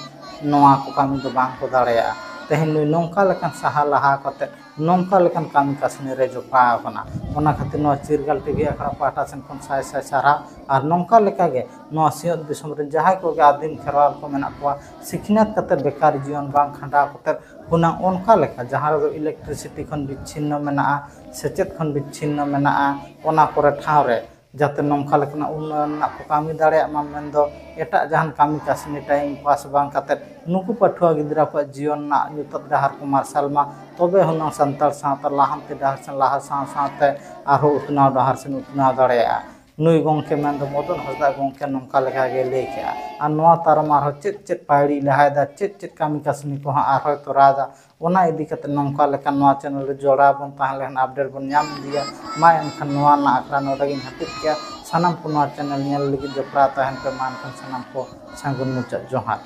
ᱱᱚᱣᱟ ᱠᱚ ᱠᱟᱹᱢᱤ ᱫᱚ ᱵᱟᱝ ᱠᱚ ᱫᱟᱲᱮᱭᱟᱜᱼᱟ᱾ ᱛᱮᱦᱮᱧ ᱱᱩᱭ ᱱᱚᱝᱠᱟ ᱞᱮᱠᱟᱱ ᱥᱟᱦᱟ ᱞᱟᱦᱟ ᱠᱟᱛᱮ ᱱᱚᱝᱠᱟ ᱞᱮᱠᱟᱱ ᱠᱟᱹᱢᱤ ᱠᱟᱹᱥᱱᱤ ᱨᱮ ᱡᱚᱯᱲᱟᱣ ᱟᱠᱟᱱᱟ᱾ ᱚᱱᱟ ᱠᱷᱟᱹᱛᱤᱨ ᱱᱚᱣᱟ ᱪᱤᱨᱜᱟᱞ ᱴᱤᱵᱷᱤ ᱟᱠᱷᱲᱟ ᱯᱟᱦᱴᱟ ᱥᱮᱱ ᱠᱷᱚᱱ ᱥᱟᱭ ᱥᱟᱭ ᱥᱟᱨᱦᱟᱣ᱾ ᱟᱨ ᱱᱚᱝᱠᱟ ᱞᱮᱠᱟᱜᱮ ᱱᱚᱣᱟ ᱥᱤᱧᱚᱛ ᱫᱤᱥᱚᱢ ᱨᱮ ᱡᱟᱦᱟᱸᱭ ᱠᱚᱜᱮ ᱟᱹᱫᱤᱢ ᱠᱷᱮᱨᱣᱟᱞ ᱠᱚ ᱢᱮᱱᱟᱜ ᱠᱚᱣᱟ, ᱥᱤᱠᱷᱱᱟᱹᱛ ᱠᱟᱛᱮ ᱵᱮᱠᱟᱨ ᱡᱤᱭᱚᱱ ᱵᱟᱝ ᱠᱷᱟᱸᱰᱟᱣ ᱠᱟᱛᱮ ᱦᱩᱱᱟᱹᱝ ᱚᱱᱠᱟ ᱞᱮᱠᱟ ᱡᱟᱦᱟᱸ ᱨᱮᱫᱚ ᱤᱞᱮᱠᱴᱨᱤᱥᱤᱴᱤ ᱠᱷᱚᱱ ᱵᱤᱪᱪᱷᱤᱱᱱᱚ ᱢᱮᱱᱟᱜᱼᱟ, ᱥᱮᱪᱮᱫ ᱠᱷᱚᱱ ᱵᱤᱪᱪᱷᱤᱱᱱᱚ ᱢᱮᱱᱟᱜᱼᱟ, ᱚᱱᱟ ᱠᱚᱨᱮ ᱴᱷᱟᱶ ᱨᱮ ᱡᱟᱛᱮ ᱱᱚᱝᱠᱟ ᱞᱮᱠᱟᱱᱟᱜ ᱩᱱᱱᱚᱭᱚᱱ ᱨᱮᱱᱟᱜ ᱠᱚ ᱠᱟᱹᱢᱤ ᱫᱟᱲᱮᱭᱟᱜ ᱢᱟ᱾ ᱢᱮᱱᱫᱚ ᱮᱴᱟᱜ ᱡᱟᱦᱟᱱ ᱠᱟᱹᱢᱤ ᱠᱟᱹᱥᱱᱤ ᱴᱟᱭᱤᱢ ᱯᱟᱥ ᱵᱟᱝ ᱠᱟᱛᱮ ᱱᱩᱠᱩ ᱯᱟᱹᱴᱷᱩᱣᱟᱹ ᱜᱤᱫᱽᱨᱟᱹ ᱠᱚᱣᱟᱜ ᱡᱤᱭᱚᱱ ᱨᱮᱱᱟᱜ ᱧᱩᱛᱟᱹᱛ ᱰᱟᱦᱟᱨ ᱠᱚ ᱢᱟᱨᱥᱟᱞ ᱢᱟ, ᱛᱚᱵᱮ ᱦᱩᱱᱟᱹᱝ ᱥᱟᱱᱛᱟᱲ ᱥᱟᱶᱛᱟ ᱞᱟᱦᱟᱱᱛᱤ ᱰᱟᱦᱟᱨ ᱥᱮᱱ ᱞᱟᱦᱟ ᱥᱟᱶ ᱥᱟᱶᱛᱮ ᱟᱨᱦᱚᱸ ᱩᱛᱱᱟᱹᱣ ᱰᱟᱦᱟᱨ ᱥᱮᱱ ᱩᱛᱱᱟᱹᱣ ᱫᱟᱲᱮᱭᱟᱜᱼᱟ᱾ ᱱᱩᱭ ᱜᱚᱢᱠᱮ ᱢᱮᱱᱫᱚ ᱢᱚᱫᱚᱱ ᱦᱟᱸᱥᱫᱟ ᱜᱚᱢᱠᱮ ᱱᱚᱝᱠᱟ ᱞᱮᱠᱟ ᱜᱮ ᱞᱟᱹᱭ ᱠᱮᱜᱼᱟ᱾ ᱟᱨ ᱱᱚᱣᱟ ᱛᱟᱭᱚᱢ ᱟᱨᱦᱚᱸ ᱪᱮᱫ ᱪᱮᱫ ᱯᱟᱹᱭᱲᱤ ᱞᱟᱦᱟᱭᱮᱫᱟ, ᱪᱮᱫ ᱪᱮᱫ ᱠᱟᱹᱢᱤ ᱠᱟᱹᱥᱱᱤ ᱠᱚᱦᱚᱸ ᱟᱨᱦᱚᱸᱭ ᱛᱚᱨᱟᱣᱮᱫᱟ, ᱚᱱᱟ ᱤᱫᱤ ᱠᱟᱛᱮ ᱱᱚᱝᱠᱟ ᱞᱮᱠᱟ ᱱᱚᱣᱟ ᱪᱮᱱᱮᱞ ᱨᱮ ᱡᱚᱲᱟᱣ ᱵᱚᱱ ᱛᱟᱦᱮᱸ ᱞᱮᱠᱷᱟᱱ ᱟᱯᱰᱮᱴ ᱵᱚᱱ ᱧᱟᱢ ᱤᱫᱤᱭᱟ᱾ ᱢᱟ ᱮᱱᱠᱷᱟᱱ ᱱᱚᱣᱟ ᱨᱮᱱᱟᱜ ᱟᱠᱷᱲᱟ ᱱᱚᱰᱮ ᱜᱤᱧ ᱦᱟᱹᱯᱤᱫ ᱠᱮᱜᱼᱟ᱾ ᱥᱟᱱᱟᱢ ᱠᱚ ᱱᱚᱣᱟ ᱪᱮᱱᱮᱞ ᱧᱮᱞ ᱞᱟᱹᱜᱤᱫ ᱡᱚᱯᱲᱟᱣ ᱛᱟᱦᱮᱱ ᱯᱮ᱾ ᱢᱟ ᱮᱱᱠᱷᱟᱱ ᱥᱟᱱᱟᱢ ᱠᱚ ᱥᱟᱹᱜᱩᱱ ᱢᱩᱪᱟᱹᱫ ᱡᱚᱦᱟᱨ᱾